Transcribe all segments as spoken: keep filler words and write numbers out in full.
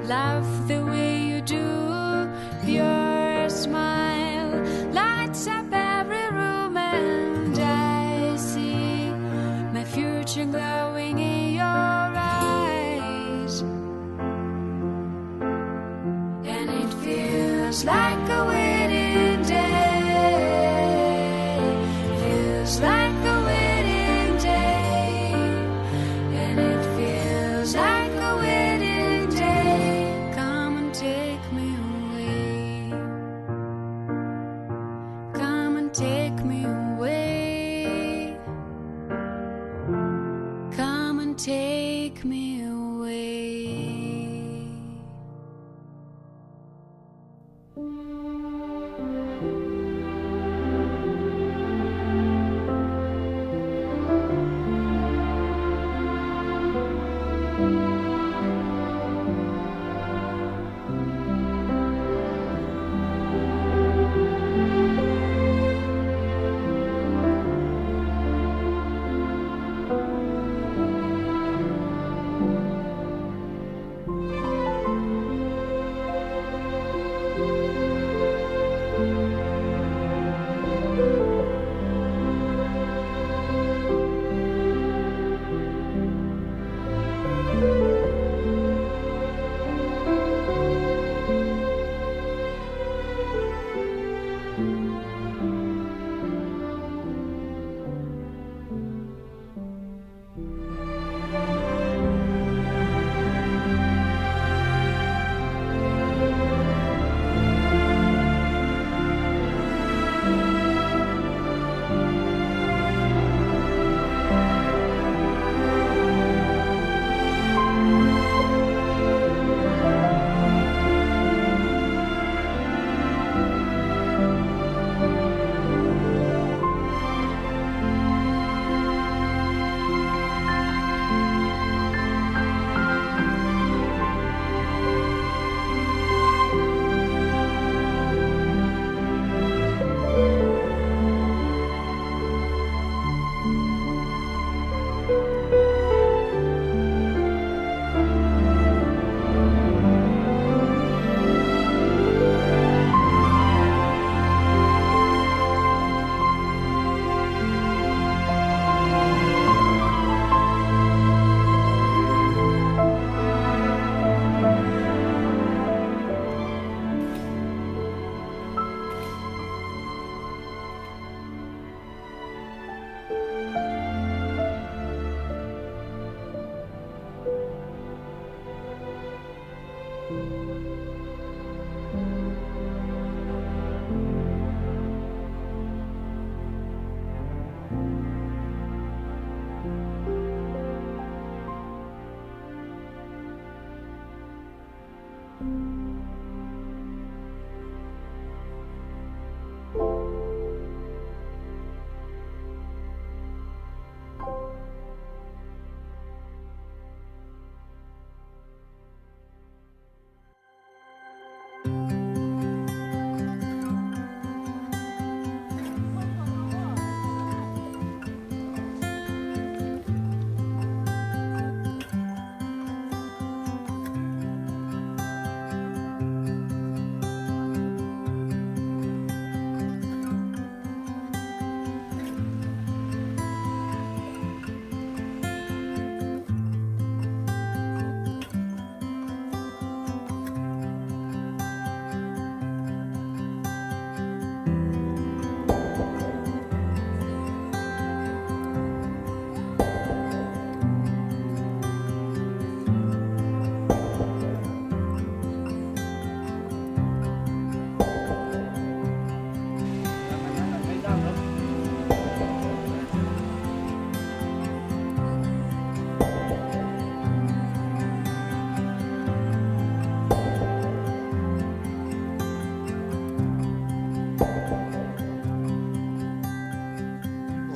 Love the way you do. Your smile lights up every room, and I see my future glowing in your eyes. And it feels like a wedding day. Feels like a wedding day. And it feels like a wedding day. Come and take me away. Come and take me away. Come and take me away.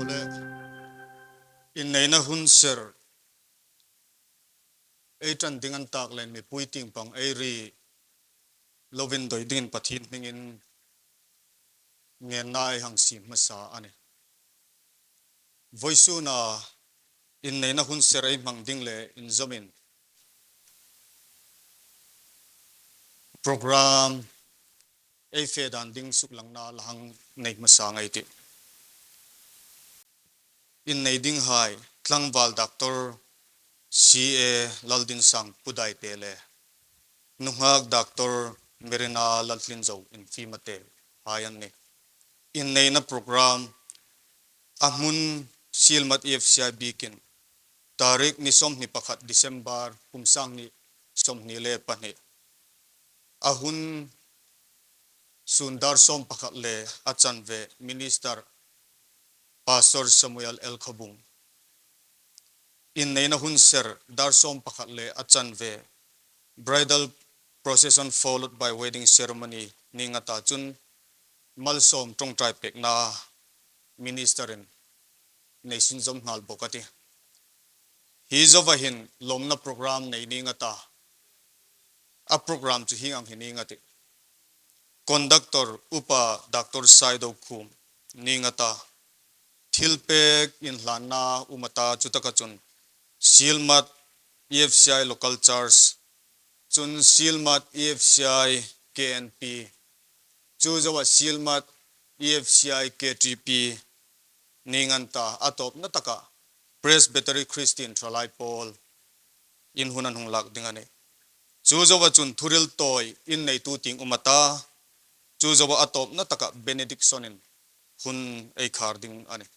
Ole, inneina hun ser ei ṭan ding an tak leh mipui tieng pang ei ri lovin doi dingin Pathien hmingin ngenna ei hang siem hmasa a nih. Vawisuna inneina hun ser ei hmang ding le inzawmin Program ei fe dan ding suklangna la hang nei hmasa ngei ei tih. Innei dinghai, tlangval Doctor C A Laldinsang Pudaite le nunghak Doctor Merina Lalhlinzo Infimate hai an nih. Inneina program a hmun Sielmat E F C I bikin, tarik ni sawmhni pakhat December kum sanghni sawmhni le pahni, a hun sun dar sawm pakhat le a chanve Minister Pastor Samuel L Khawbung. Inneina hun ser dar sawm pakhat le a chanve, bridal procession followed by wedding ceremony ni nga ta chun, malsawm ṭawngṭai pekna Minister-in nei sunzawm nghal bawk a tih. Hi zoa hin lawmna program nei ni nga ta, a program chu hieng ang hi ni nga tih. Conductor Upa Doctor Saido Khum ni nga ta, thilpek inhlanna um a ta, chutaka chun Sielmat E F C I Local Church, chun Sielmat E F C I K N P, chu zoa Sielmat E F C I K T P ni nga ta, a tawpna taka Presbytery Christian Thalai Pawl in hun an hung lak ding a nih. Chu zoa chun thuril tawi inneitu tieng um a ta, chu zoa a tawpna taka benediction-in hun ei khar ding a nih.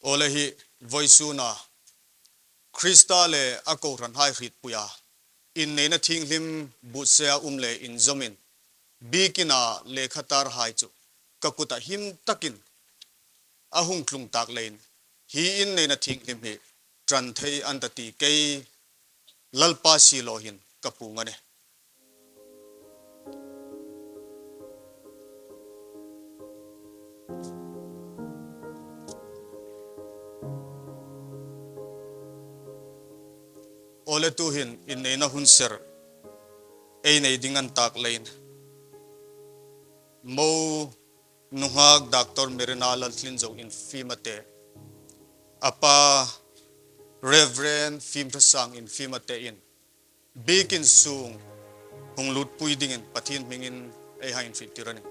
Awle, hi vawisuna Krista le a kohranhai hrietpuia inneina thienghlim buotsai a um le inzawmin, bikina lekhatarhai chu ka kuta him takin a hung tlung tak leiin, hi inneina thienghlim hi ṭan thei an ta ti kei Lalpa siehlaw hin ka puong a nih. Awle, tuhin inneina hun ser ei nei ding an tak leiin, mo nunghak Doctor Merina Lalhlinzo Infimate, a pa Reverend Fimthasang Infimate in biekin sung hung lutpui dingin Pathien hmingin ei hang inhriettir a nih.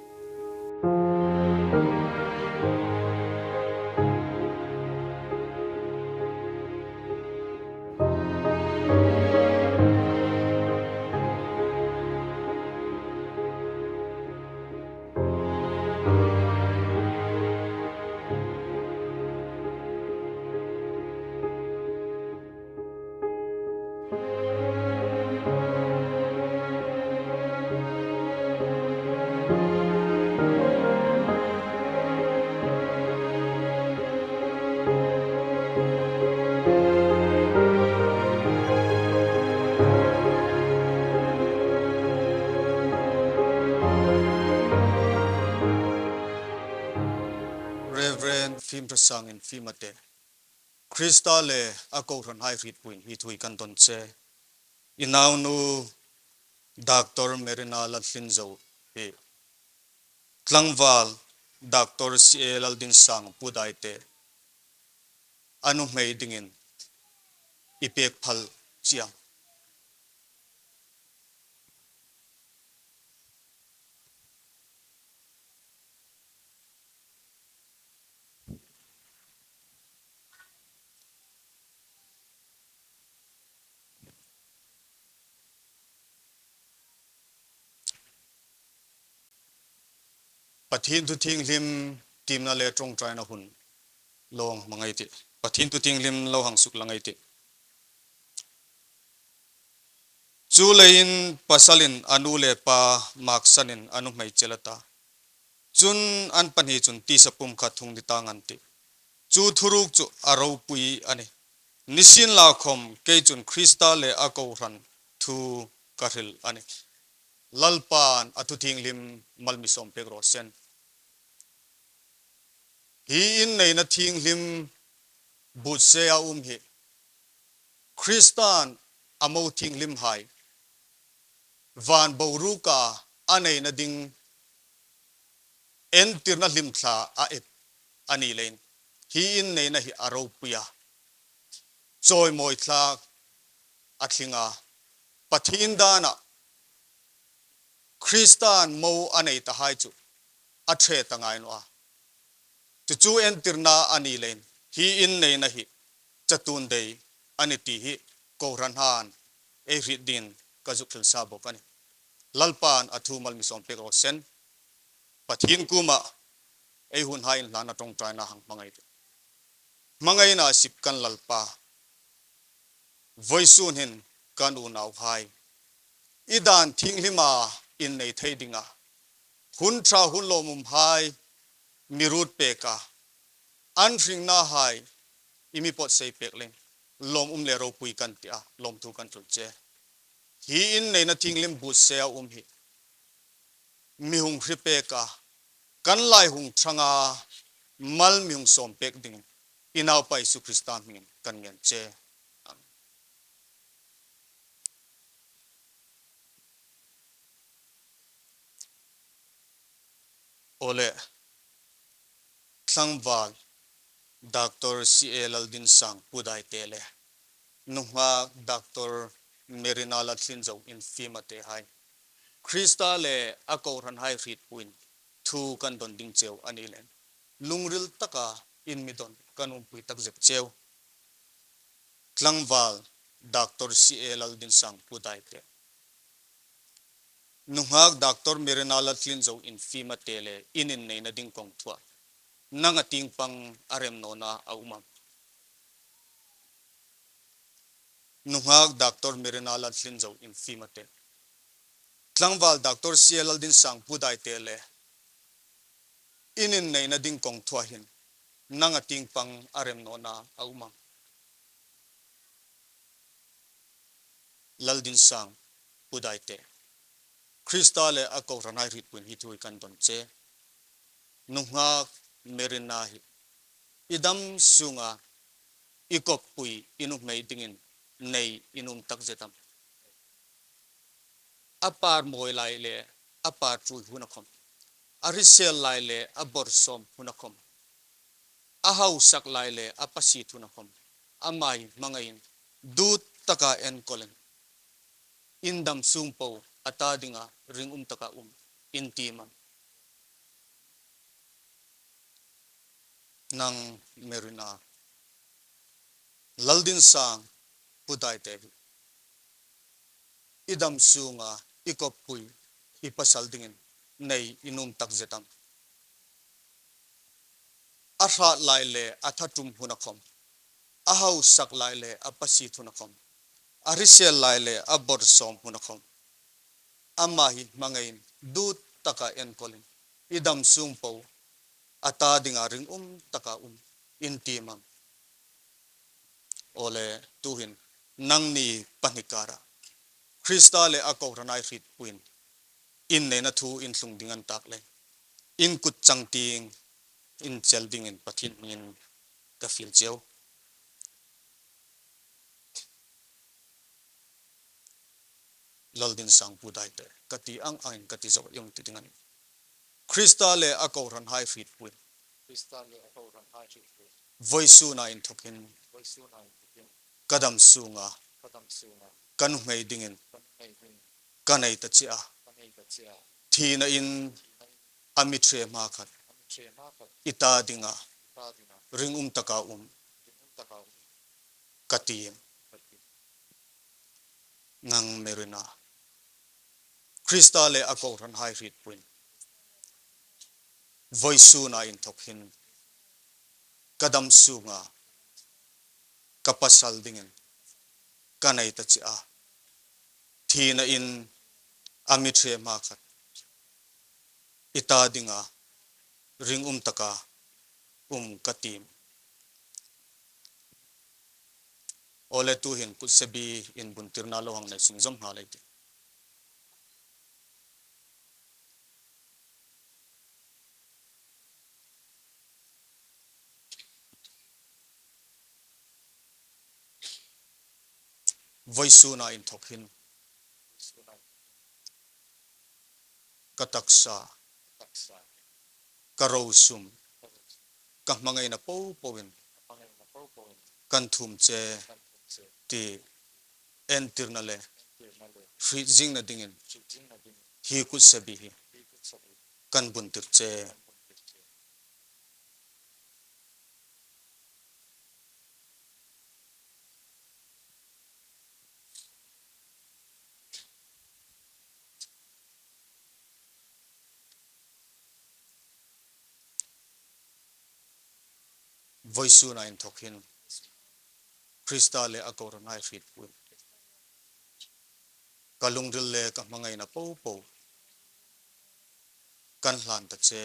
Reverend Fimthasang Infimate, Krista le a kohranhai hrietpuiin hi thu hi kan dawn che. I naunu Doctor Merina Lalhlinzo hi tlangval Doctor C A Laldinsang Pudaite a nuhmei dingin i pek phal chieng. Pathien thu thienghlim tiemna le ṭawngṭaina hun lo hang hmang ei tih. Pathien thu thienghlim lo hang suklang ei tih. Chuleiin pasalin a nu le pa maksanin a nuhmei chel a ta, chun an pahni chun tisa pum khat hung ni tang an tih. Chu thuruk chu a ropui a nih. Nisienlakhawm kei chun Krista le a kohran thu ka hril a nih. Lalpan a thu thienghlim mal mi sawm pek raw se. Hi inneina thienghlim buotsai a um hi Kristan a mo thienghlimhai van boruoka a neina ding entirna hlim thla a ep a ni leiin, hi inneina hi a ropui a, chawimawi thlak a tling a, Pathien dana Kristan mo a nei ta hai chu a ṭhe ta ngai naw a. Chu chu entirna a ni leiin hi inneina hi chatuon dei a nih ti hi kohranhan ei hriet dingin ka zuk hril sa bawk a nih. Lalpan a thu mal mi sawm pek raw se. Pathien kuoma ei hunhai inhlana ṭawngṭaina hang hmangai teh. Hmangaina sip kan Lalpa, vawisun hin kan unauhai i dan thienghlima innei thei dinga hun ṭha hun lawmumhai mi ruot pek a, an hringnahai i mi pawt sei pek leiin lawmum le ropui kan ti a, lawmthu kan hril che. Hi inneina thienghlim buotsai a um hi mi hung hre pek a, kan lai hung ṭhang a, mal mi hung sawm pek dingin i Naupa Isu Krista hmingin kan ngen che. Amen. Awle, tlangval Doctor C A Laldinsang Pudaite le nunghak Doctor Merina Laltlinzo Infimate hai, Krista le a kohranhai hrietpuiin thu kan don ding cheu a ni leiin lungril taka in mi don kan umpui tak zet cheu. Tlangval Doctor C A Laldinsang Pudaite, nunghak Doctor Merina Laltlinzo Infimate le in inneina ding kawng thua nanga tieng pang a rem nawna a um am? Nunghak Doctor Merina Laltlinzo Infimate, tlangval Doctor C A Laldinsang Pudaite le in inneina ding kawng thua hin nanga tieng pang a rem nawna a um am? Laldinsang Pudaite, Krista le a kohranhai hrietpuiin hi thu hi kan don che. Nunghak Merina hi i dam sunga i koppui i nuhmei dingin nei i nuom tak zet am? A par mawi lai le a par ṭui huna khawm, a hrisel lai le a bawrsawm huna khawm, a hausak lai le a pasiet huna khawm, ama hi hmangaiin duot taka enkawlin in dam sung po a ta dinga ringum taka um in tiem am? Nang Merina, Laldinsang Pudaite hi i dam sunga i koppui i pasal dingin nei i nuom tak zet am? A hrat lai le a ṭha ṭum huna khawm, a hausak lai le a pasiet huna khawm, a hrisel lai le a bawrsawm huna khawm, ama hi hmangaiin duot taka enkawlin i dam sung po a ta dinga ringum taka um in tiem am? Awle, tuhin nangni pahni kara Krista le a kohranhai hrietpuiin inneina thu in thlung ding an tak le, in kut changtieng in chel dingin Pathien hmingin ka fiel cheu. Laldinsang Pudaite, ka ti ang angin ka ti zo, i hung ti ding a nih. Krista le a kohranhai hrietpuiin, Krista le a kohranhai hrietpuiin, vawisuna inthawkin, vawisuna inthawkin, ka dam sunga, ka dam sunga, ka nuhmei dingin, ka nuhmei dingin, ka nei ta che a, ka nei ta che a, thinain, thinain, a mi ṭhe hmakhat, a mi ṭhe hmakhat, i ta dinga, i ta dinga, ringum taka um, ringum taka um, ka tiem. Ka tiem. Nang Merina, Krista le a kohranhai hrietpuiin, vawisuna inthawkin, ka dam sunga, ka pasal dingin, ka nei ta che a, thinain, a mi ṭhe hmakhat, i ta dinga, ringum taka um ka tiem. Awle, tuhin kutsebi inbuntirna lo hang nei sung zawm nghal ei tih. Vawisuna inthawkin ka taksa, ka rosum, ka hmangaina popoin kan thum che ti entirna le hriet zingna dingin hi kutsabi hi kan buntir che. Vawisuna inthawk hin Krista le a kohranhai hrietpuiin ka lungril le ka hmangaina popo kan hlan ta che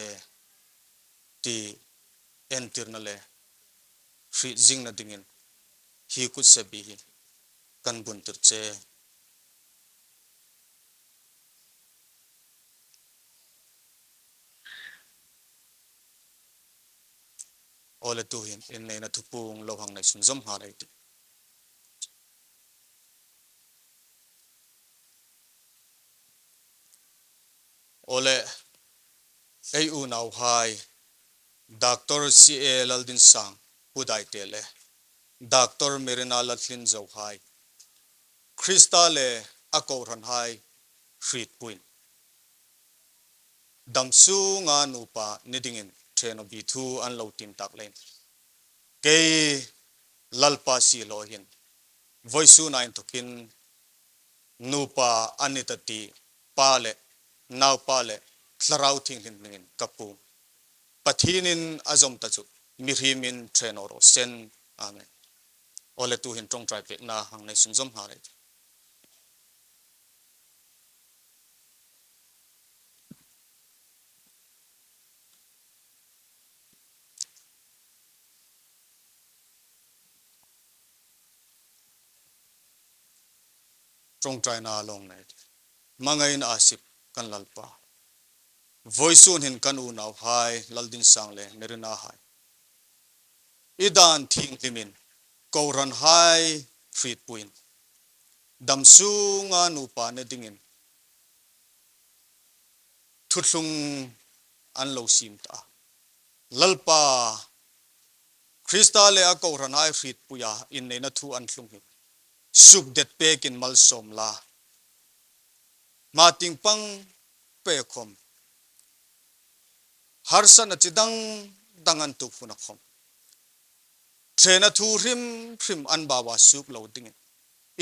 ti entirna le hriet zingna dingin hi kutsabi hi kan buntir che. Awle, tuhin inneina thupuong lo hang nei sunzawm nghal ei tih. Awle, ei unauhai, Doctor C A Laldinsang Pudaite le Doctor Merina Laltlinzohai, Krista le a kohranhai hrietpuiin damsunga nupa ni dingin ṭhe naw bi thu an lo tiem tak leiin, kei Lalpa siehlaw hin vawisuna inthawkin nupa a ni ta ti Pa le Naupa le Thlarau Thienghlim hmingin ka puong. Pathienin a zawm ta chu mihriemin ṭhe naw raw se. Amen. Awle, tuhin ṭawngṭai pekna hang nei sunzawm nghal ei tih. Ṭawngṭaina lo nei. Hmangaina a sip kan Lalpa, vawisun hin kan unauhai Laldinsang le Merina hai, i dan thienghlimin kohranhai hrietpuiin damsunga nupa ni dingin thuthlung an lo siem ta. Lalpa, Krista le a kohranhai hrietpuia inneina thu an thlung hi sukdet pekin malsawm la. Hma tieng pang pei khawm, harsatna chi dang dang an tuok huna khawm, ṭhena thu hrim hrim an baua suok lo dingin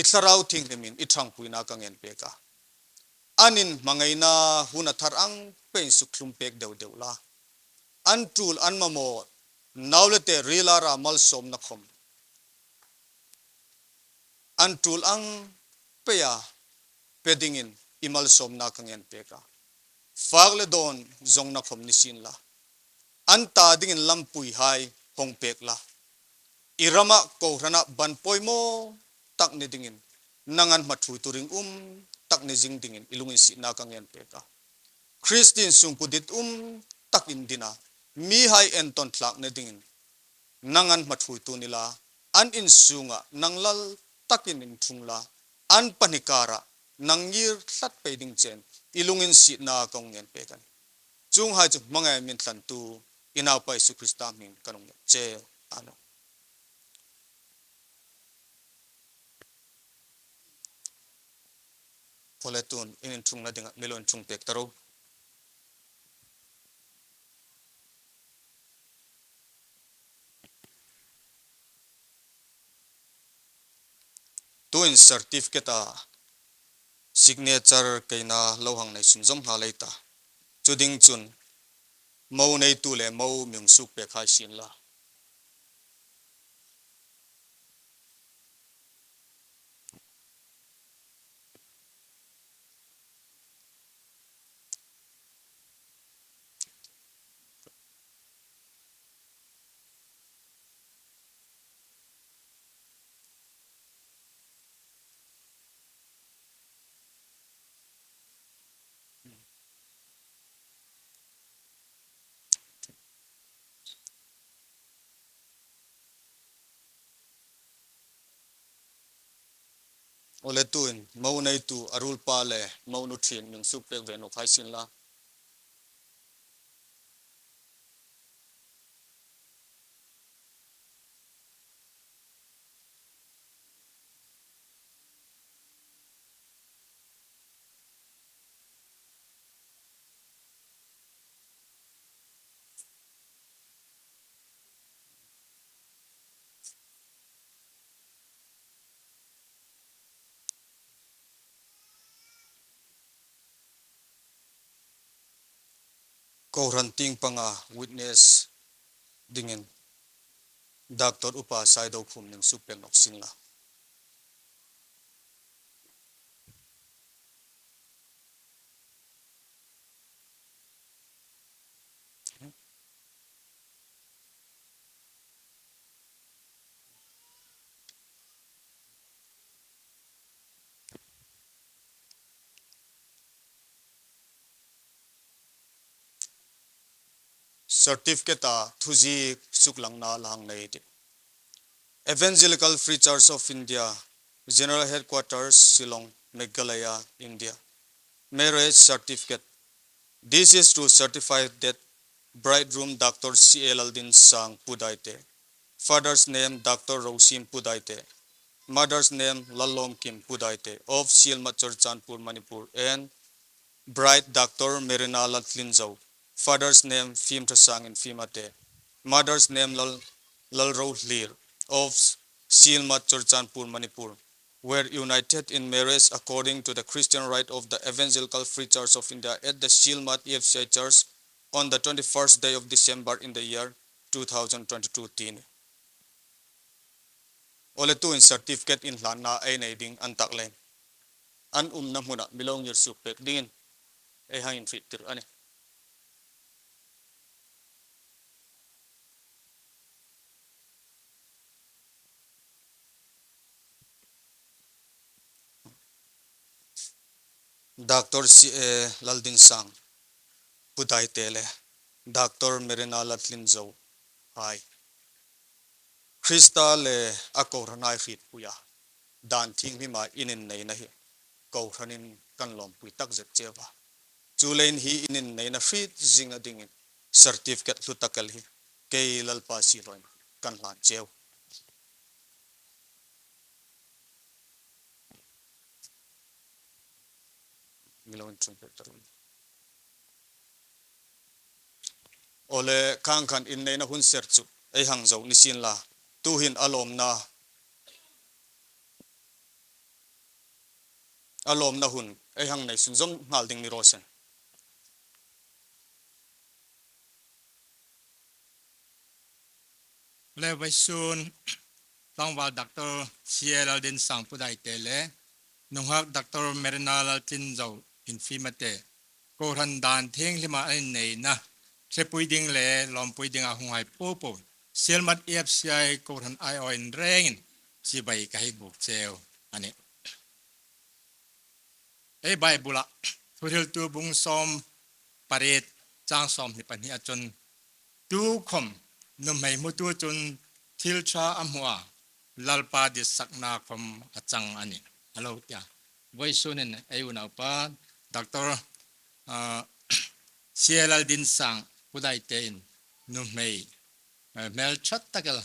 i Thlarau Thienghlimin i ṭhangpuina ka ngen pek a. An inhmangaina hun a thar ang peiin sukthlum pek deu deu la. An tul an mamaw, nau le te rila ra malsawmna khawm an tul ang peia pe dingin i malsawmna ka ngen pek a. Fak le dawn zawngna khawm ni sien la, an ta dingin lampuihai hawng pek la. I rama kohrana ban poimaw tak ni dingin, nang an hma thuoitu ringum tak ni zing dingin i lunginsietna ka ngen pek a. Kristien sungkuo ditum takin dina mihai entawn thlak ni dingin nang an hma thuoitu ni la, an insunga nang lal takin inthung la, an pahni kara nang ngir tlat pei ding chein i lunginsietna ka hung ngen pek a nih. Chuonghai chu hmangai min thlantu i Naupa Isu Krista hmingin ka hung ngen che. Amen. Awle, tuhin inthungna dinga mi lo inthung pek ta ro. Tuhin certificate-a signature keina lo hang nei sunzawm nghal ei ta. Chu ding chun mo neitu le mo mi hung suok pek hai sien la. Awle, tuhin mo neitu a ruolpa le mo nu ṭhin mi hung suok pek ve nawk hai sien la. Kohran tieng panga witness dingin Doctor Upa Saidokhum ning suk pek nawk sien la. Certificate-a thuziek suklangna la hang nei ei tih. Evangelical Free Church of India, General Headquarters, Shillong, Meghalaya, India. Marriage certificate. This is to certify that bridegroom Doctor C A Laldinsang Pudaite, father's name Doctor Rosim Pudaite, mother's name Lallomkim Pudaite, of Sielmat, Churachandpur, Manipur, and bride Doctor Merina Laltlinzo, father's name Fimthasang Infimate, mother's name Lal, Lalrohlir, of Sielmat, Churachandpur, Manipur, were united in marriage according to the Christian rite of the Evangelical Free Church of India at the Sielmat E F C I Church on the twenty-first day of December in the year two thousand twenty-two tin. Awle, tuhin certificate inhlanna ei nei ding a ni tak leiin, an umna hmuna mi lo ngir suk pek dingin ei hang inhriettir a nih. Doctor C A Laldinsang Pudaite le Doctor Merina Laltlinzo hai Krista le a kohran hai hrietpuia dan thienghlim a ininneina hi kohranin kan lawmpui takzet cheu a. Chuleiin hi ininneina hriet zingna dingin certificate hlu tak el hi kei Lalpa siehlaw kan hlan cheu. Awle, khang khan inneina hun ser chu ei hang zo ni sien la. Tuhin a lawmna, a lawmna hun ei hang nei sunzawm nghal ding ni raw se. Le vawisun tlangval Doctor C A Laldinsang Pudaite le nunghak Doctor Merina Laltlinzo Infimate kohran dan thienghlima an inneina hrepui ding le lawmpui dinga hung hai po po Sielmat E F C I kohran aiawin rengin chibai ka hei buk cheu a nih. Ei Bible-a Thuhriltu bung sawm pariet chang sawmhni pahni a chun, tukhom nuhmei hmutu chun thil ṭha a hmu a, Lalpa ditsakna khom a chang a nih, a lo ti a. Vawisun hin ei unaupa Doctor, ah, C A Laldinsang Pudaite in nuhmei, eh, hmelṭha tak el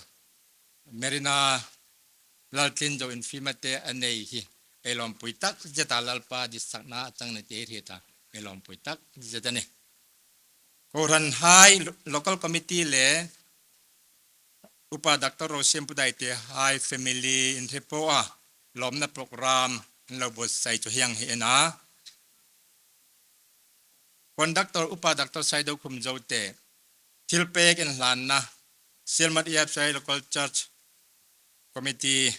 Merina Laltlinzo Infimate a nei hi ei lawmpui takzet a, Lalpa ditsakna a chang a nih ti ei hriet a, ei lawmpui takzet a nih. Kohran hai lo-, local committee le Upa Doctor Rosim Pudaite hai family in hre po a, lawmna program an lo buotsai chu hieng hi a nih. Conductor Upa Doctor Saidokhum Zote, thilpek inhlanna, Sielmat E F C I Local Church Committee,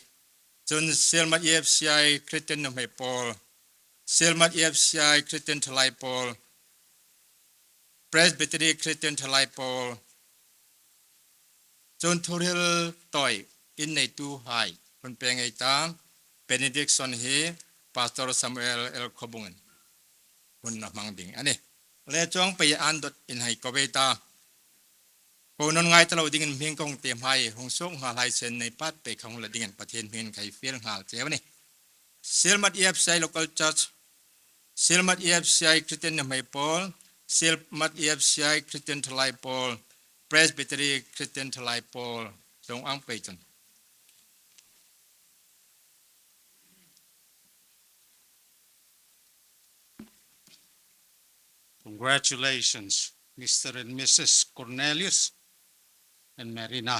chun Sielmat E F C I Christian Nuhmei Pawl, Sielmat E F C I Christian Thalai Pawl, Presbytery Christian Thalai Pawl, chun thuhril tawi inneitu hai hun pek ngei ta, benediction hi Pastor Samuel L Khawbungin hun a hmang ding a nih. Le chuong pei an dot in hai ko ve ta. Ko nun ngai ta lo dingin hming kong te mai hung suok nghal hai sen nei pat pei khong la dingin Pathien hmingin ka hei fiel nghal cheu a nih. Sielmat E F C I Local Church, Sielmat E F C I Christian Nuhmei Pawl, Sielmat E F C I Christian Thalai Pawl, Presbytery Christian Thalai Pawl, chuong ang pei chun. Congratulations, Mister and Missus Cornelius and Marina.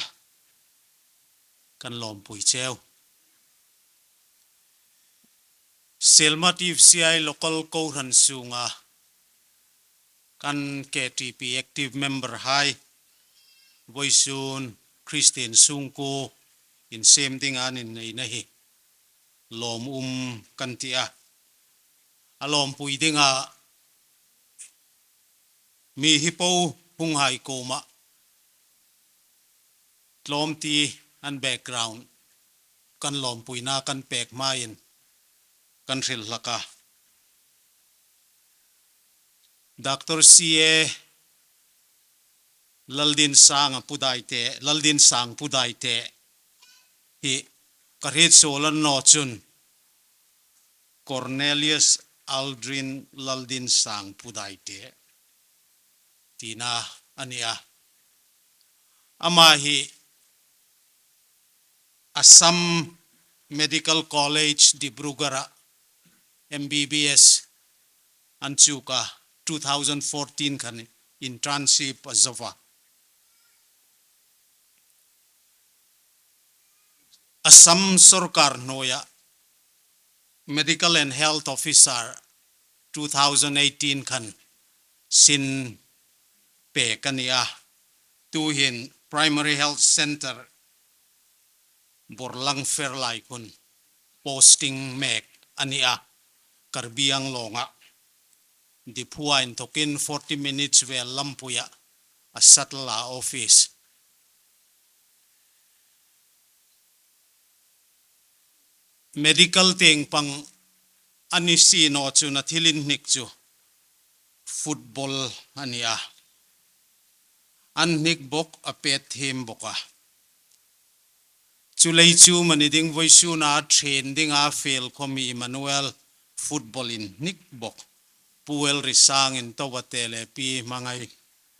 Kan lawmpui cheu. Sielmat E F C I local kohran sunga An K T P active member hai, voisun Christian sungkuo insiem ding an inneina hi lawm um kan ti a. A lawmpui dinga mi hi po hung hai kuoma tlawmte an background kan lawmpuina kan pek hmain kan hril hlak a. Doctor C A Laldinsanga Pudaite, Laldinsang Pudaite hi ka hriet suol a ni naw chun Cornelius Aldrin Laldinsang Pudaite tina a ni a. Ama hi Assam Medical College Dibrugarh-a M B B S an chuk a, two thousand fourteen khan internship a zo a. Assam sawrkar hnuoia Medical and Health Officer two thousand eighteen khan sin pek a ni a. Tuhin Primary Health Centre Borlangfer lai khun posting mek a ni a, Karbi Anglong-a. Diphu-a inthokin forty minutes vel lampuia a shuttle-a office. Medical tieng pang a ni si naw chun a thil inhnik chu football a ni a. An hnik bawk, a pet thiem bawk a. Chu lei chu mani ding voisuna ṭhen dinga fel khawm hi Emmanuel football inhnik bawk. Pu Elrisang Intoate le Pi Hmangai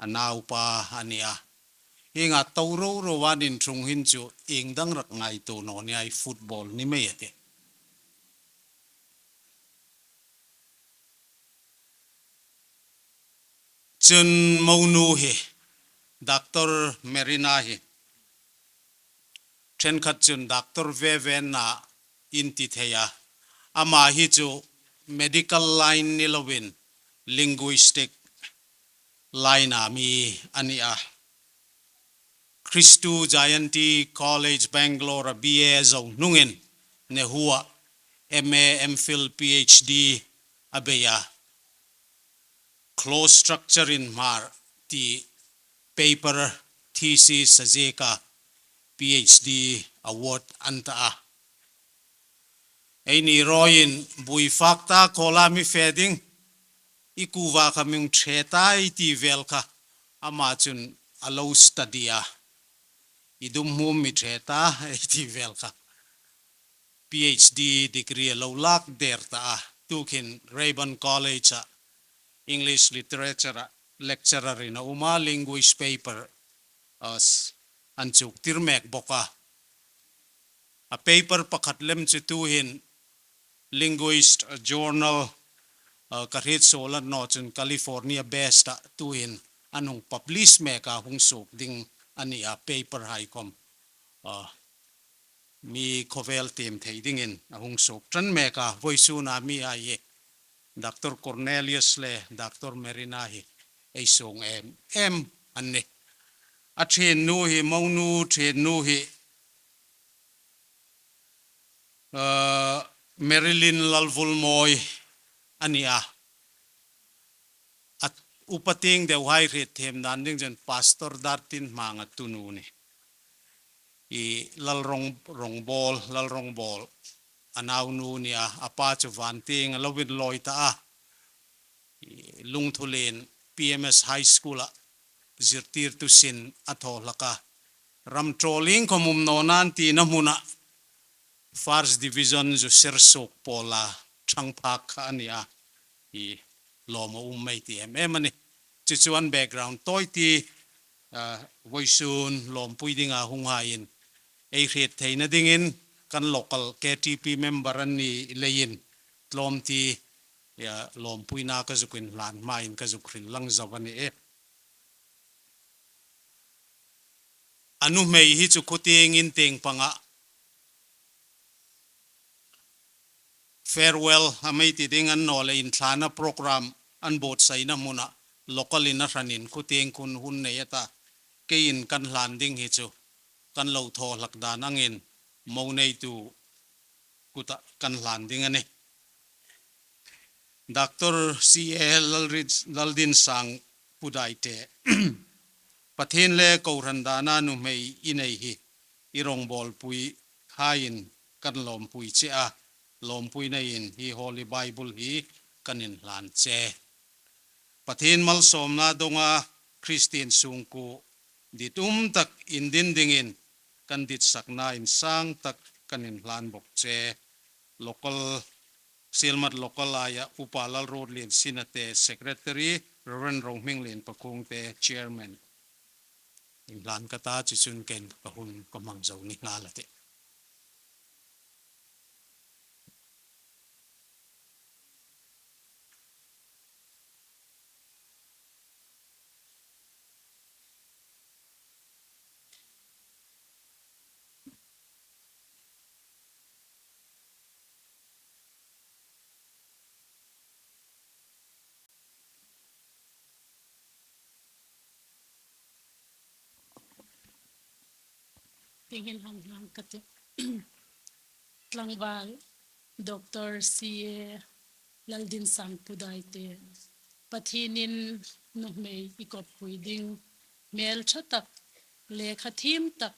a naupa a ni a. Hienga to ro ro an inṭhung hin chu ieng dang rak ngaituo naw ni a, football ni mei a tih. Chun monu hi, Doctor Merina hi, ṭhenkhat chun Doctor Vevena in ti thei a. Ama hi chu medical line ni lovin linguistic line-a mi a ni a. Christu Jayanti College Bangalore-a B A a zo hnungin NEHU-a M A, M Phil, P H D a bei a. Clause Structure in Hmar ti paper thesis a zieka P H D award an ta a. Eini rawiin buoi fak ta khawla mi fe ding, i kuva kha mi hung ṭhe ta ei ti vel kha ama chun a lo study a. I dum hmum mi ṭhe ta ei ti vel kha. P H D degree a lo lak der ta a. Tuhin Rayburn College-a English Literature-a lecturer-in a um a, linguist paper, uh, an chuk tir mek bawk a. A paper pakhat lem chu tuhin Linguist, uh, Journal, uh, ka hriet suol a ni naw chun California based-a tuhin an hung publish mek a, hung suok ding a ni a, paper hai khawm. Uh, mi khawvel tiem thei dingin a hung suok ṭan mek a, voisuna mi hai hi Doctor Cornelius le Doctor Merina hi ei suong em em an nih. A ṭhennu hi, monu ṭhennu hi, uh, Marilyn Lalvulmawi a ni a. A upa tieng deu hai hriet thiem dan ding chun Pastor Dartinhmanga tunu ni. I Lalrong, Rongbawl, Lalrongbawl a naunu ni a, a pa chu van tieng a lo inlawi ta a. I Lungthulien P M S High School-a zirtirtu sin a thaw hlak a. Ram ṭawlin khawm um naw nan tina hmuna First Division zu ser suok pawla ṭhang phak kha a ni a. I lawm a um mei ti em em a nih. Chu chu an background tawi ti, ah, voisun lawmpui dinga hung haiin ei hriet theina dingin kan local K T P member an ni leiin tlawmte, ah, lawmpuina ka zuk inhlan hmain ka zuk hril lang zo a nih. A nuhmei hi chu khutieng in tieng panga farewell a mei ti ding a ni naw le, inthlana program an buotsaina hmuna local-in a hranin khutieng khun hun nei a ta, keiin kan hlan ding hi chu kan lo thaw hlak dan angin mo neitu kuta kan hlan ding a nih. Doctor C A Lalrit-, Laldinsang Pudaite, Pathien le kohran dana nuhmei i nei hi i rawngbawlpui haiin kan lawmpui che a, lawmpui neiin hi Holy Bible hi kan inhlan che. Pathien malsawmna donga Kristien sungkuo ditum tak indin dingin kan ditsakna insang tak kan inhlan bawk che. Local, Sielmat local aia Upa Lalruotlien Sinate, Secretary, Reverend Rohminglien Pakhungte, Chairman. Inhlan ka ta, chu chun ken ka hun ka hmang zo ni nghal a tih. Tieng hin hang hang ka tih. Tlangval Doctor C A Laldinsang Pudaite, Pathienin nuhmei i kawppui ding hmel ṭha tak, lekha thiem tak,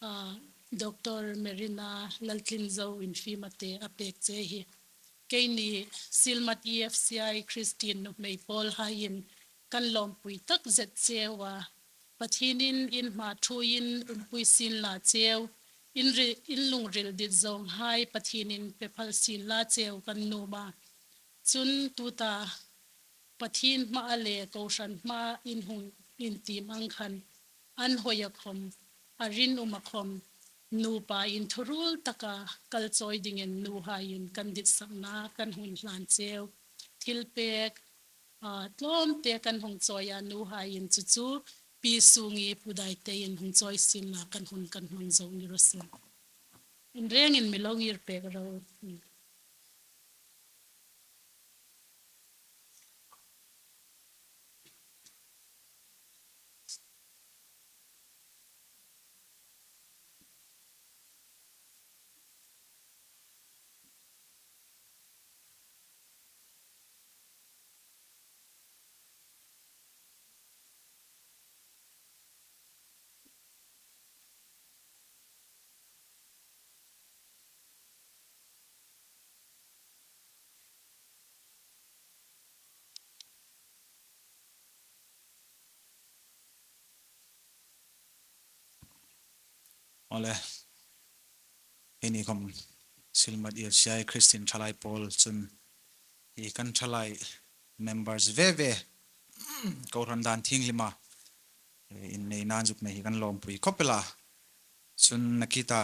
a, Doctor Merina Laltlinzo Infimate a pek che hi keini Sielmat E F C I Kristien nuhmei pawl haiin kan lawmpui tak zet cheu a, Pathienin in hma ṭhuoiin umpui sien la cheu, in ri-, in lungril dit zawnghai Pathienin pe phal sien la cheu kan nuom a. Chun tuta Pathien hmaa le kohran hmaa in hung intiem ang khan, an hawia khawm, a rinuma khawm, nupa inthuruol taka kal chawi dingin nuhaiin kan ditsakna kan hung hlan cheu. Thilpek, a, tlawmte kan hung chawi a, nuhaiin chu chu Pi Sungi Pudaitein hung chawi sien la kan hun kan hmang zo ni raw se. Inrengin mi lo ngir pek ro. Awle. Keini khawm Sielmat E F C I Kristien ṭhalai pawl chun hi kan ṭhalai members ve ve, kohran dan thienghlima, eh, inneina zuk nei hi kan lawmpui khawp el a. Chun nakie ta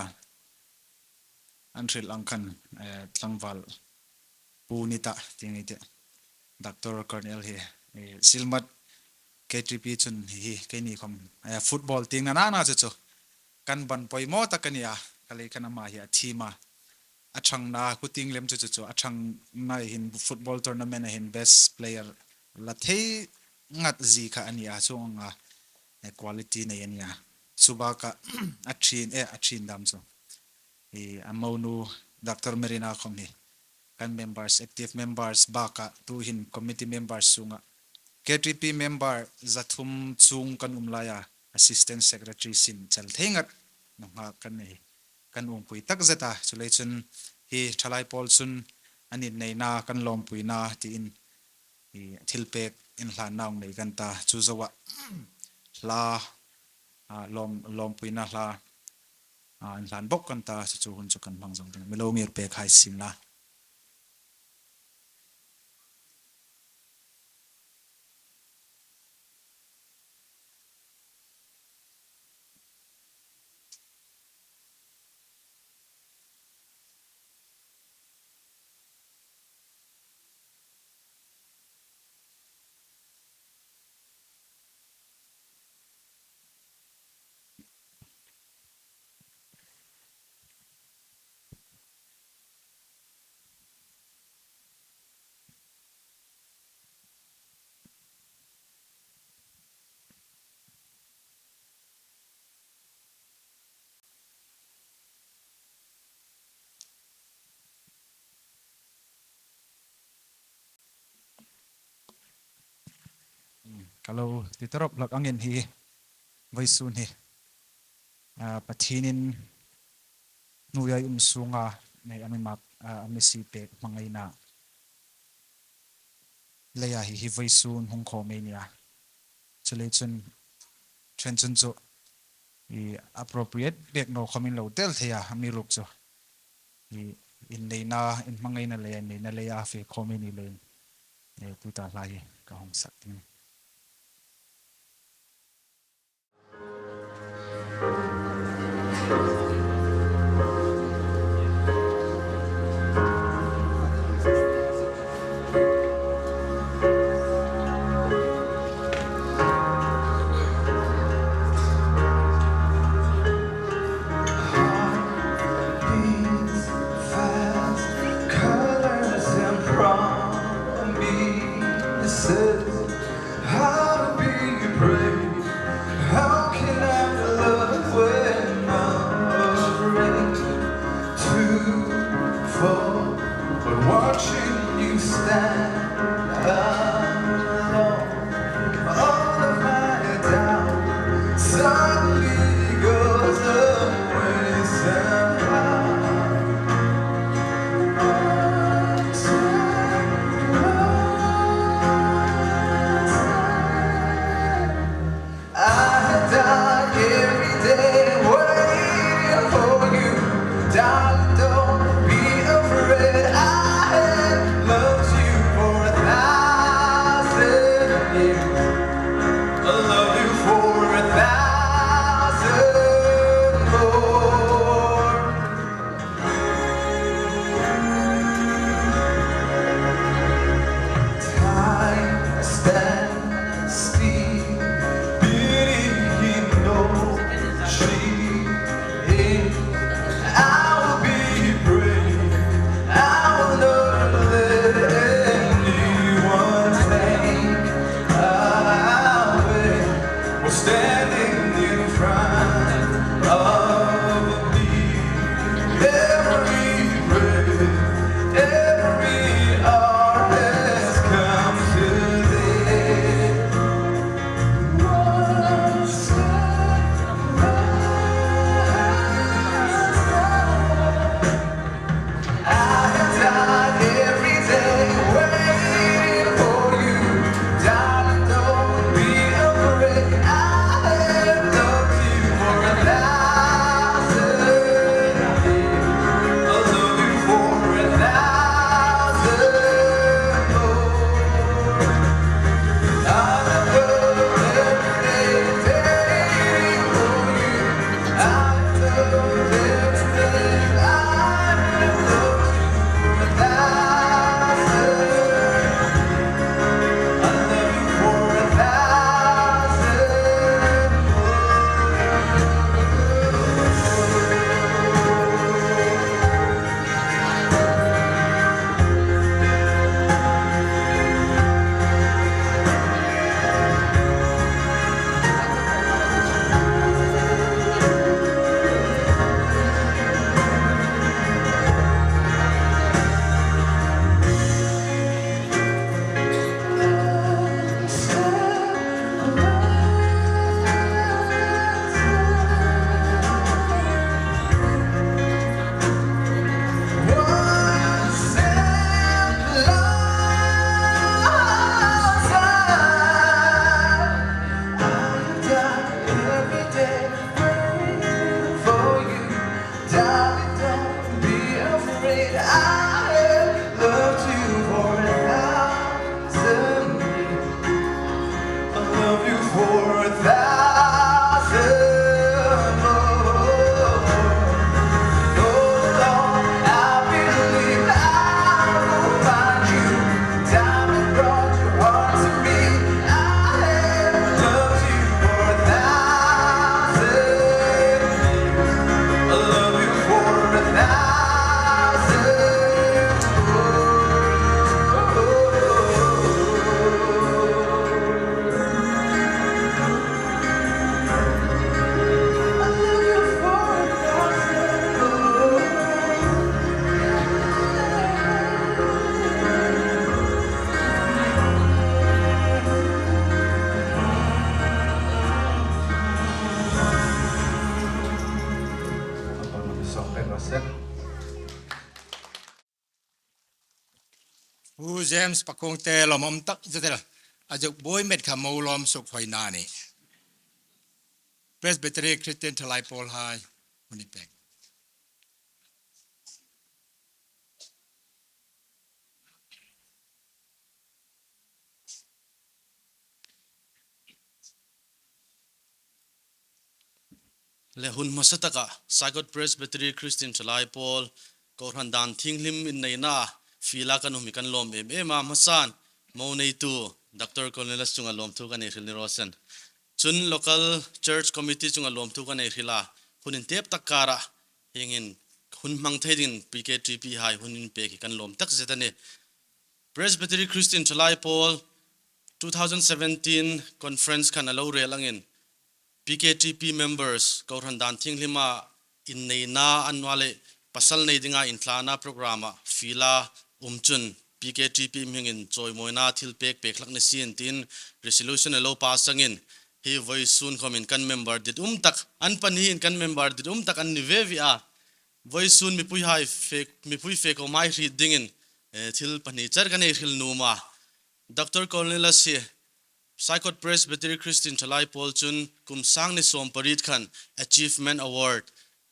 an hril ang khan, eh, tlangval pu ni ta ti ngei tih. Doctor Colonel hi, eh, Sielmat K T P chun hi, hi keini khawm, eh, football tieng nana chu chu kan ban poimaw tak a ni a, kha lei khan ama hi a thiem a. A ṭhangna khutieng lem chu chu chu, a ṭhangna hin football tournament a hin best player la thei ngat zie kha a ni a, chuong anga, eh, quality nei a ni a. Chu bakah a ṭhin, eh, a ṭhin dam chu hi a monu Doctor Merina khawm hi kan members, active members bakah tuhin committee members sunga K T P member za thum chuong kan um laia assistant secretary sin chel thei ngat nunghak kan nei, kan umpui tak zet a. Chuleiin chun hi ṭhalai pawl chun an inneina kan lawmpuina tiin hi thilpek inhlanna hung nei kan ta, chu zoa hla, a, lawm, lawmpuina hla, a, inhlan bawk kan ta, chu chu hun chu kan hmang zo ding. Mi lo ngir pek hai sien la. Ka lo ti ta rawp hlak angin hi vawisun hi, a, Pathienin hnuoia um sunga nei a mi mak, a, a mi sie pek hmangaina leia hi, hi vawisun hung khawm ei nia. Chuleiin chun, ṭhen chun chu, i appropriate bek naw khawmin lo tel thei a, amiruokchu, i, inneina, inhmangaina leia, inneina leia fe khawm ei ni leiin, e, tuta hla hi ka hung sak ding. Beats, fast colors and promises. How to be brave? How can I love when I'm afraid to fall? But watching you stand alone, all of my doubt suddenly goes away somehow. I die every day waiting for you. Darling, don't be afraid. I have loved you Pu James Pakhungte lawmum tak zet el. A zuk buoi met kha mo lawm suk hoi na ni. Presbytery Christian Thalai Pawl hai. Hun ei pek. Le hun hmasa taka Saikot Presbytery Christian Thalai Pawl kohran dan thienghlim inneina fiela kan um hi kan lawm em em a, hmasan mo neitu Doctor Cornelius chunga lawmthu kan ei hril ni raw se. Chun local church committee chunga lawmthu kan ei hril a, hun intep tak kara hieng hin hun hmang thei dingin P K T P hai hun inpek hi kan lawm tak zet a nih. Presbytery Christian Thalai Pawl two thousand seventeen conference khan a lo rel angin P K T P members kohran dan thienghlima inneina annawleh pasal nei dinga inthlana program-a fiela um chun P K T P hmingin chawimawina thil pek pek hlak ni sien tiin resolution a lo pass angin hi vawisun khomin kan member dit um tak, an pahniin kan member dit um tak an ni ve ve a. Vawisun mipui hai fe, mipui fe khawm hai hriet dingin, eh, thil pahni char kan ei hril nuom a. Doctor Cornelius hi Saikot Presbytery Christian Thalai Pawl chun kum sang hni sawm pariet khan Achievement Award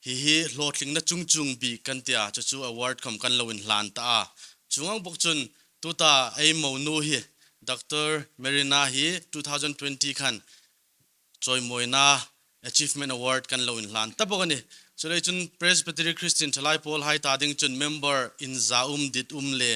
hi hi hlawtlingna chung chung bik kan tia, chu chu award khawm kan lo inhlan ta a. Chuong ang bawk chun tuta ei mo nu hi Doctor Marina hi two thousand twenty khan chawimawina Achievement Award kan lo inhlan ta bawk a nih. Chuleiin chun Presbytery Christian Thalai Pawl hai ta ding chun member inzaum dit um le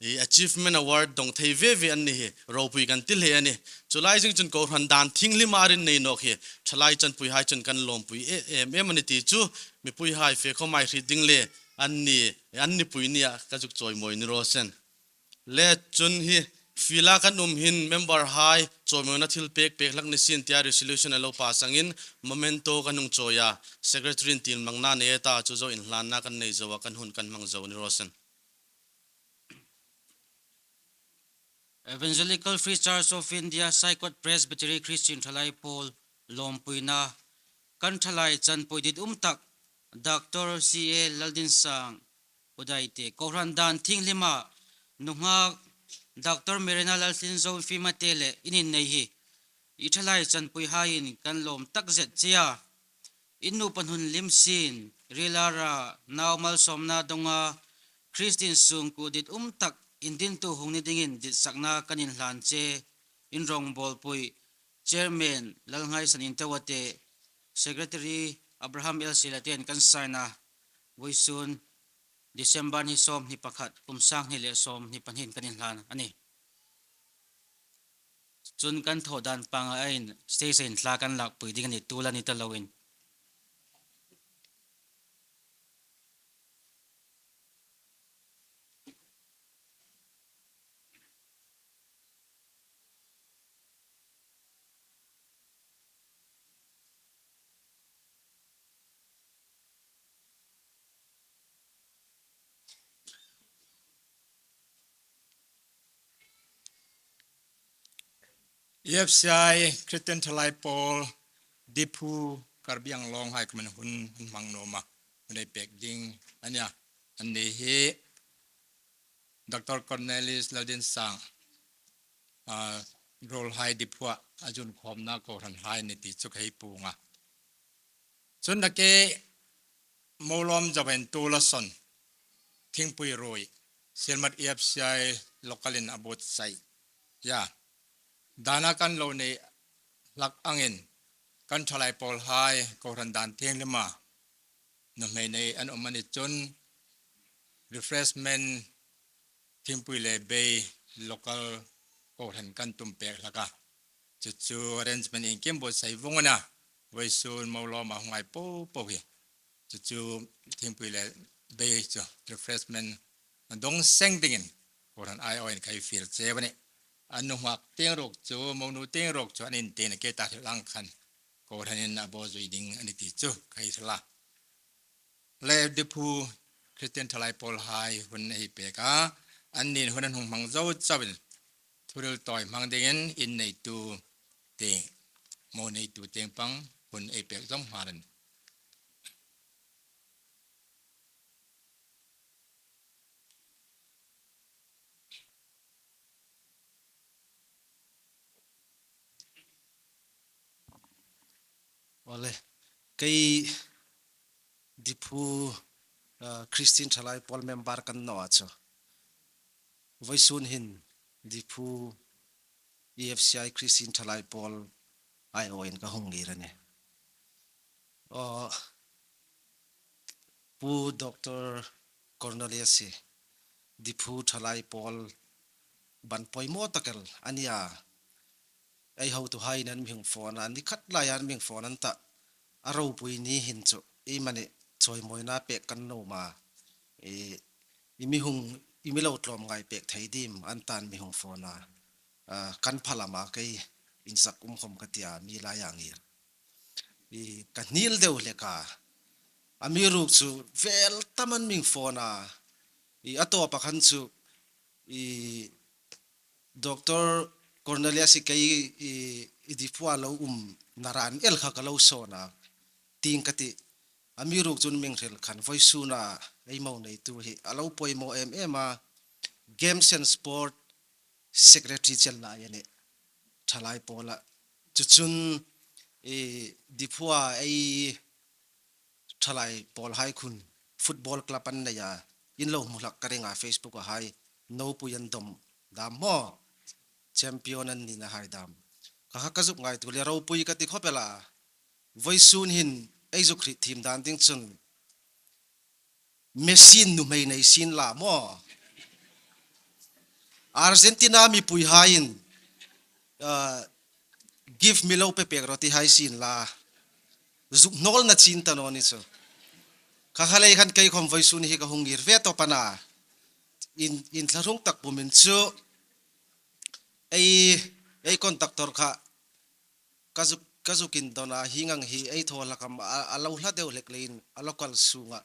i Achievement Award dong thei ve ve an ni hi ropui kan ti hle a nih. Chu lai zing chun kohran dan thienghlim a rin nei nawk hi thalai chanpui hai chun kan lawmpui e, em em a nih ti chu mipui hai fe khawm hai hriet ding le an ni, an ni pui nia ka zuk chawimawi ni raw se. Le chun hi fiela kan um hin member hai chawimawina thil pek pek hlak ni sien tia resolution a lo pass angin memento kan hung chawi a, secretary-in tiem langna nei a ta, chu zo inhlanna kan nei zo a, kan hun kan hmang zo ni raw se. Evangelical Free Church of India Saikot Presbytery Christian Thalai Pawl lawmpuina. Kan thalai chanpui dit um tak Doctor C A Laldinsang Udaite, kohran dan thienghlima nunghak Doctor Marina Laltlinzo Fimate le in innei hi i thalai chanpui haiin kan lawm tak zet che a. In nupa hun lim sien, rila ra, nau malsawmna donga Christian sungkuo dit um tak indintu hung ni dingin ditsakna kan inhlan che. In rawngbawlpui Chairman Lalngaisan Intewate, Secretary Abraham L Silaten kan sign a, vawisun December ni sawmhni pakhat, kum sang hni le sawmhni pahni kan inhlan a nih. Chun kan thaw dan panga aiin stage-a hin thla kan lakpui ding a nih, tul a ni ta loin. E F C I Christian Thalai Pawl, Diphu, Karbi Anglong hai khawmin hun, hun hmang nuom a, hun ei pek ding a nih a. Anni hi Doctor Cornelius Laldinsang, ah, ruolhai Diphu-a a zun khawmna kohran hai ni ti chu ka hei puong a. Chun nakie mo lawm zoin tul a sawn thingpui ruoi, Sielmat E F C I local-in a buotsai. Ya. Dana kan lo nei hlak angin kan thalai pawl hai kohran dan thienghlima nuhmei nei an um a ni chun refreshment thingpui le bei local kohran kan tum pek hlak a. Chu chu arrangement iengkim buotsai vawng a nih a. Vawisun mo lawma hung ngai po po hi. Chu chu thingpui le bei chu refreshment dong seng dingin kohran aiawin ka hei fiel che a nih. A nunghak tieng ruok chu, mo nu tieng ruok chu an inti nakie ta hril ang khan kohranin a bawzui ding a nih ti chu ka hei hril a. Le Diphu Christian thalai pawl hai hun a hei pek a, annin hun an hung hmang zo chauin thuhril tawi hmang dingin in neitu tieng, mo neitu tieng pang hun ei pek zawm nghal a nih. Le, kei Diphu, ah, Christian Thalai Pawl member ka ni naw a chu. Vawisun hin Diphu E F C I Christian Thalai Pawl aiawin ka hung ngir a nih. Ah, Pu Doctor Cornelius hi Diphu Thalai Pawl ban poimaw tak el a nih a. Ei hotuhaiin an mi hung phone a, ni khat lai an mi hung phone an ta. A ropui ni hin chu, ei mani chawimawina pek kan nuom a. I, i mi hung, i mi lo tlawmngai pek thei dim an ta an mi hung phone a. Ah, kan phalam a kei insak um khawm ka ti a, mi lai a ngir. I ka hnil deu hlek a. Amiruokchu vel tam an mi hung phone a. I a tawp a khan chu, i Doctor Cornelius hi kei, i, i Diphu a lo um naran el kha ka lo sawn a. Tieng ka ti. Amiruokchu an mi hung hril khan vawisun a ei mo neitu hi a lo poimaw em em a. Games and Sport Secretary chel lai a nih. Thalai Pawla. Chu chun, i, Diphu a ei Thalai Pawlhai khun football club an nei a. In lo hmu hlak ka ring a Facebook a hai. Ropui an dawm dam maw. Champion an ni na hai dam. Ka kha ka zuk ngaituo le ropui ka ti khawp el a. Vawisun hin ei zuk hriet thiem dan ding chun Messi-in nuhmei nei sien la maw. Argentina mipuihaiin, ah, gift mi lo pe pek rawh ti hai sien la. Zuk hnawlna chin ta naw ni chu. Kha kha lei khan kei khawm vawisun hi ka hung ngir ve tawp a na. In, inthlahrung tak pumin chu ei, ei contractor kha ka zuk, ka zuk indawn a, hieng ang hi ei thaw hlak am a, a lo hla deu hlek leiin a local sunga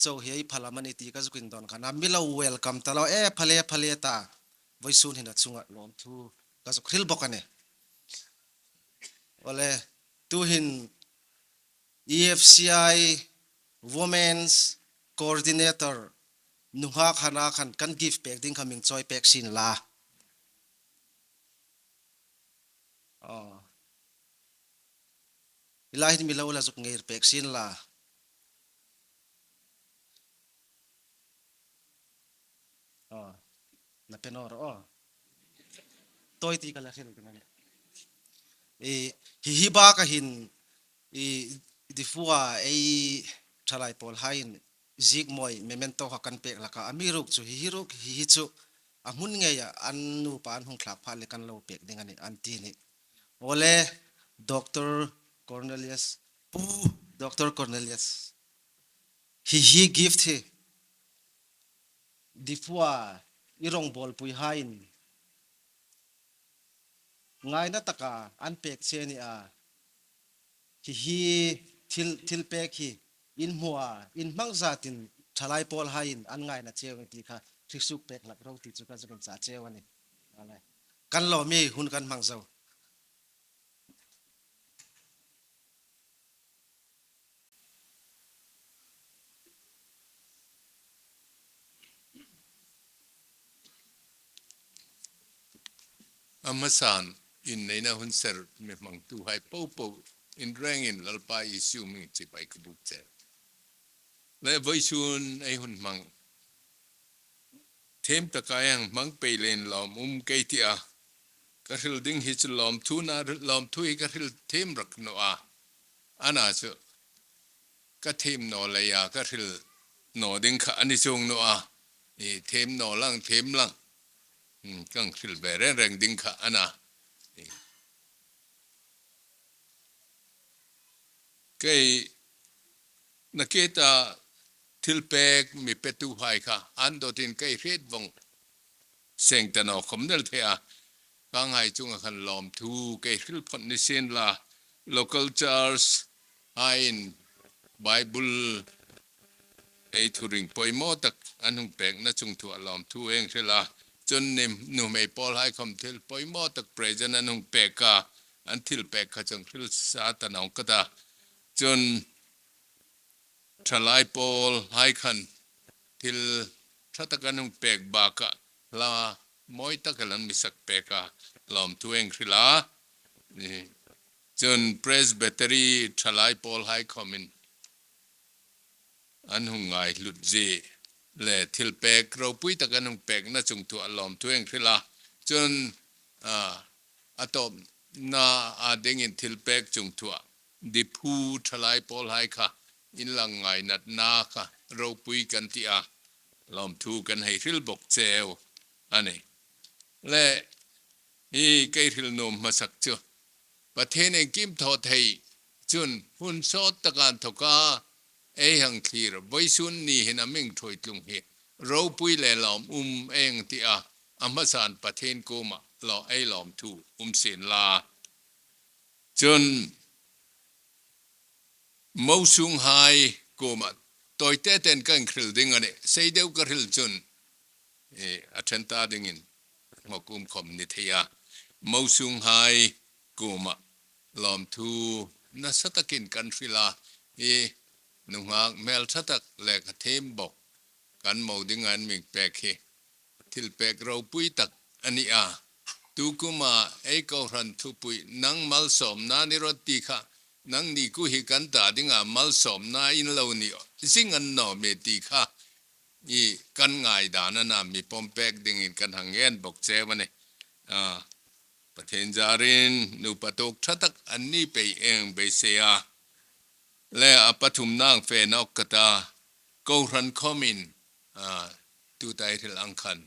chau hi ei phalam a ni ti ka zuk indawn khan a mi lo welcome ta lo, e, phale, phale ta. Vawisun hin a chunga lawmthu ka zuk hril bawk a nih. Awle, tuhin E F C I Women's Coordinator nunghak Hana khan kan gift pek ding kha mi hung chawi pek sien la. Aw. Hi lai hin mi lo la zuk ngir pek sien la. Aw. Na pe naw ro. Tawi ti ka la hril ka na. I, hi hi bak a hin, i, Diphu a ei Thalai Pawlhaiin ziek mawi memento kha kan pek hlak a. Amiruokchu hi hi ruok hi hi chu a hmun ngeia an nupa an hung thlak pha le kan lo pek ding a nih an ti a nih. Awle, Doctor Cornelius, Pu Doctor Cornelius. Hi hi gift hi Diphu a i rawngbawlpuihaiin ngaina taka an pek che a nih a. Hi hi thil, thil pek hi in hmu a, in hmang zatin Thalai Pawlhaiin an ngaina cheu ti kha hriet suok pek hlak ro ti chu ka zuk inchah cheu a nih. Awle. Kan lawm ie, hun kan hmang zo. A hmasan, inneina hun ser mi hmangtuhai popo in rengin Lalpa Isu hmingin chibai ka buk che. Le vawisun ei hun hmang thiem taka ei hang hmang pei leiin lawm um ka ti a. Ka hril ding hi chu lawmthu na, lawmthu hi ka hril thiem rak naw a. Ana chu ka thiem naw leia ka hril naw ding kha a ni chuong naw a. I thiem naw lang, thiem lang. Hmm, kan hril ve reng reng ding kha a na. I Kei nakie ta thil pek mi petuhai kha an dawtin kei hriet vong seng ta naw khom nel thei a. Ka ngai chunga khan lawmthu kei hril phawt ni sien la, local church haiin Bible ei thuring poimaw tak an hung pekna chungthua lawmthu ei hril a. Chun nuhmei pawlhai khawm thil poimaw tak present an hung pek a, an thil pek kha chu hril sa ta naw ka ta. Chun Thalai pawlhai khan thil ṭha tak an hung pek bakah hla mawi tak el an mi sak pek a, lawmthu ei hril a. Ni. Chun Presbytery thalai pawlhai khawmin an hung ngaihlut zie le thilpek ropui tak an hung pekna chungthua lawmthu ei hril a. Chun, a, a tawpna a dingin thilpek chungthua Diphu thalai pawlhai kha inlang ngainatna kha ropui kan ti a, lawmthu kan hei hril bawk cheu a nih. Le hi kei hril nuom hmasak chu Pathien iengkim thaw thei chun hun sawt taka inthawka ei hang thlir, vawisun ni hin a mi ṭhuoi tlung hi ropui le lawm um ei ti a, a hmasan Pathien kuoma law ei lawmthu um sien la. Chun Mosunghai kuoma tawi te ten kan hril ding a nih. Sei deu ka hril chun, e, a ṭhen ta dingin ngawk um khawm ni thei a. Mosunghai kuoma lawmthu nasa takin kan hril a. E, nunghak hmelṭha tak le ka thiem bawk kan mo ding an mi pek hi thilpek ropui tak a ni a. Tu kuoma ei kohran thupui nang malsawmna ni rawh ti kha, nangni kuo hi kan ta dinga malsawmna in lo ni zing a ni naw am ti kha, i kan ngaidan a na mi pawm pek dingin kan hang ngen bawk cheu a nih. A, Pathien zarin nupa tuok ṭha tak an ni pei eng beisei a. Le a pathumna fe nawk ka ta, kohran khawmin, a, tuta ei hril ang khan,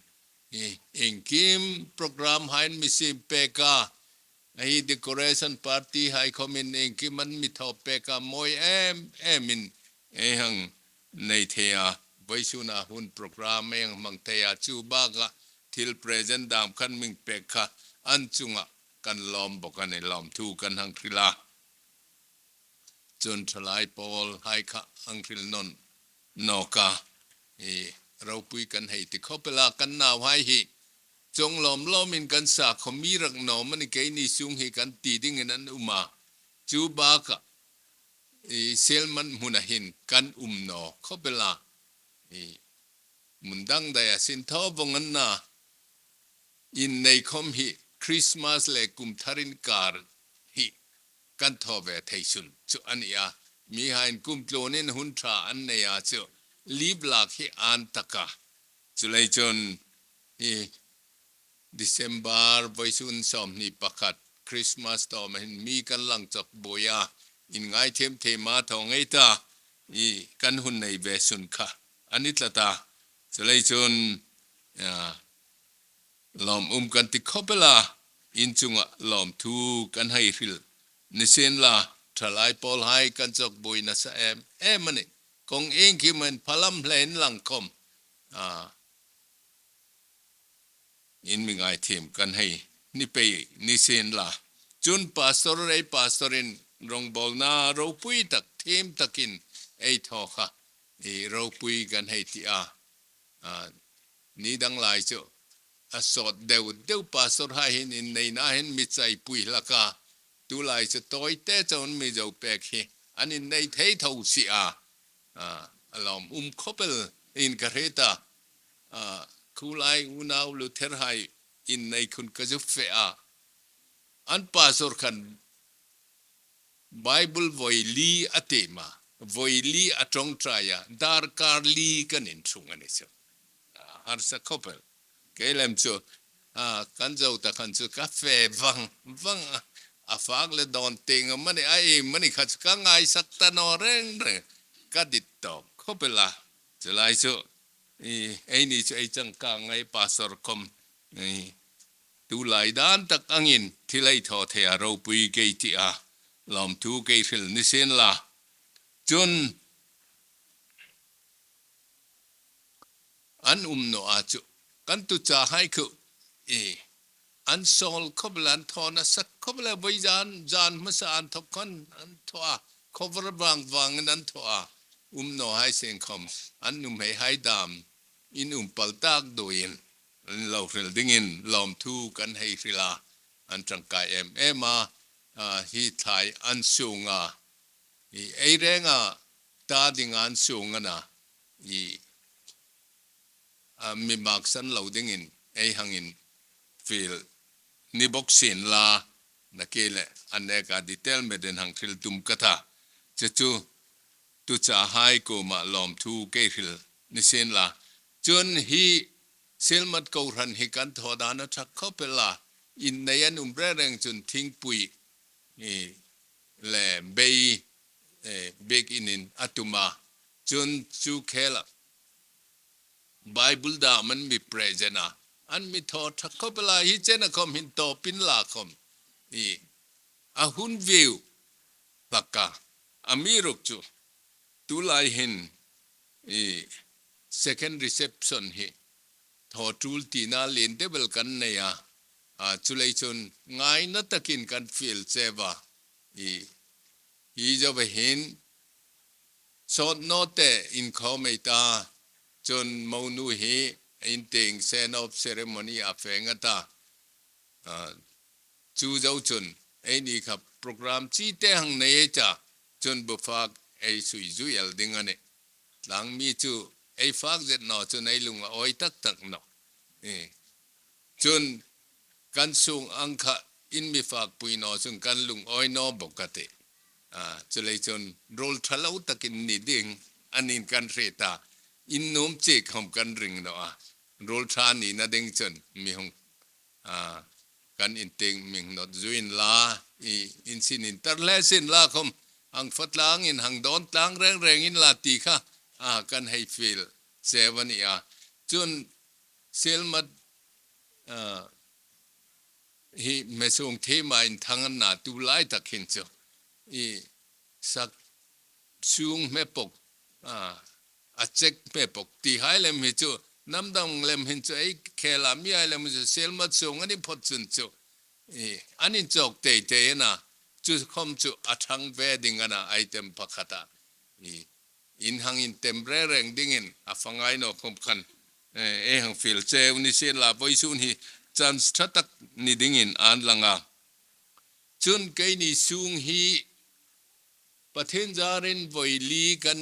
i, iengkim program hai an mi siem pek a, hi decoration party hai khawmin iengkim an mi thaw pek a, mawi em emin ei hang nei thei a, vawisuna hun program ei hang hmang thei a, chu baka thil present dam khan mi pek kha an chunga kan lawm bawk a nih, lawmthu kan hang hril a. Chun thalai pawlhai kha hang hril nawn nawk a, i, ropui kan hei ti khawp el a, kan nauhai hi chuong lawm lawmin kan sakhuo mi rak naw am a ni, keini sung hi kan ti dingin an um a. Chu baka, i, selman hmuna hin kan um naw khawp el a. I, hmun dang daia sin thaw vawng an na, innei khawm hi Christmas le kum thar inkar hi kan thaw ve thei sun chu a ni a. Mihaiin kum tluonin hun ṭha an nei a chu, leave lak hi an tak a. Chuleiin chun, i, December vawisun sawmhni pakhat, Christmas tawm hin mi kan lang chawk buoi a, inngai thiem thiem a thaw ngei ta, i, kan hun nei ve sun kha a ni tlat a. Chuleiin chun, a, lawm um kan ti khawp el a, in chunga lawmthu kan hei hril ni sien la, thalai pawlhai kan chawk buoi nasa em em a nih. Kawng iengkimin phalam hlein lang khawm, a, in mi ngaithiem kan hei ni pei ni sien la. Chun pastor, ei pastorin rongbawlna ropui tak, thiem takin ei thaw kha, i, ropui kan hei ti a. A, ni dang lai chu a sawt deu deu pastor hai hin inneina hin mi chaipui hlak a. Tulai chu tawi te chauh mi zo pek hi an innei thei tho si a. A, a lawm um khawp el in ka hre ta. A, khulai unau Luther hai innei khun ka zu fe a. An pastor khan Bible voi li a tiem a, voi li a ṭawngṭai a, darkar li kan inṭhung a ni chu. A, harsa khawp el. Kei lem chu, a, kan zo ta khan chu ka fe vang vang a, a fak le dawn tieng am a ni, a iem am a ni kha chu ka ngaisak ta naw reng reng. Ka dit tawk khawp el a. Chulai chu, i, eini chu ei changkang ngai pastor khawm, i, tulai dan tak angin thil ei thaw thei a, ropui kei ti a, lawmthu kei hril ni sien la. Chun an um naw a chu, kan tu cha hai khu, i, an sawl khawp el, an thaw nasa khawp el, voi zan, zan hmasa an thaw khan an thaw a, cover vang vangin an thaw a, um naw hai seng khawm, an nuhmei hai dam in um pal tak duoin, an lo hril dingin lawmthu kan hei hril a, an ṭangkai em em a, a, hi thlai an sung a, i, ei renga ta ding an sung a na, i, a, mi maksan lo dingin ei hang infiel ni bawk sien la. Nakie le, an neka detail metin hang hril tum ka ta. Chu chu, tu chahai kuoma lawmthu kei hril ni sien la. Chun hi Sielmat kohran hi kan thaw dan a ṭha khawp el a. Innei an um reng reng chun thingpui, i, le bei, eh, bek inin a tum a. Chun chu khela Bible dam an mi present a. An mi thaw ṭha khawp el a, hi chena khawm hin tawpin la khawm. I, a hun vieu hlak a. Amiruokchu, tulai hin, i, second reception hi thaw tul tina lien deu el kan nei a. A, chuleiin chun ngaina takin kan fiel cheu a. I, hi zo ve hin, sawt naw te inkhawm ei ta, chun monu hi intieng send off ceremony a fe ngat a. A, chu zo chun, eini kha program chi te hang nei ei ta, chun bu fak ei sui zui el ding a nih. Tlangmi chu ei fak zet naw chun ei lung a awi tak tak nawh. E. Chun kan sung ang kha in mi fakpui naw chun kan lung awi naw bok a tih. A, chuleiin chun ruol ṭha lo takin ni ding, anin kan hriet a. In nuom chie khawm kan ring naw a. Ruol ṭha nina ding chun mi hung, a, kan intieng mi hnawt zui inla, i, insin intar hle sien la khawm, hang fak tlangin hang dawn tlang reng reng inla ti kha, a, kan hei fiel cheu a nih a. Chun Sielmat, a, hi hme sung thema inthang an na tulai tak hin chu, i, sak sung hme pawk, a, a check hme pawk ti hai lem hi chu, hnam dang lem hin chu ei khela mi hai lem chu Sielmat sung a ni phawt chun chu, i, an inchawk tei tei a na, chu khawm chu a ṭhang ve ding a na, item pakhat a. I, in hang intem reng reng dingin a fa ngai naw khawm khan, e, ei hang fiel cheu ni sien la, vawisun hi chance ṭha tak ni dingin an lang a. Chun keini sung hi Pathien zarin voi li kan,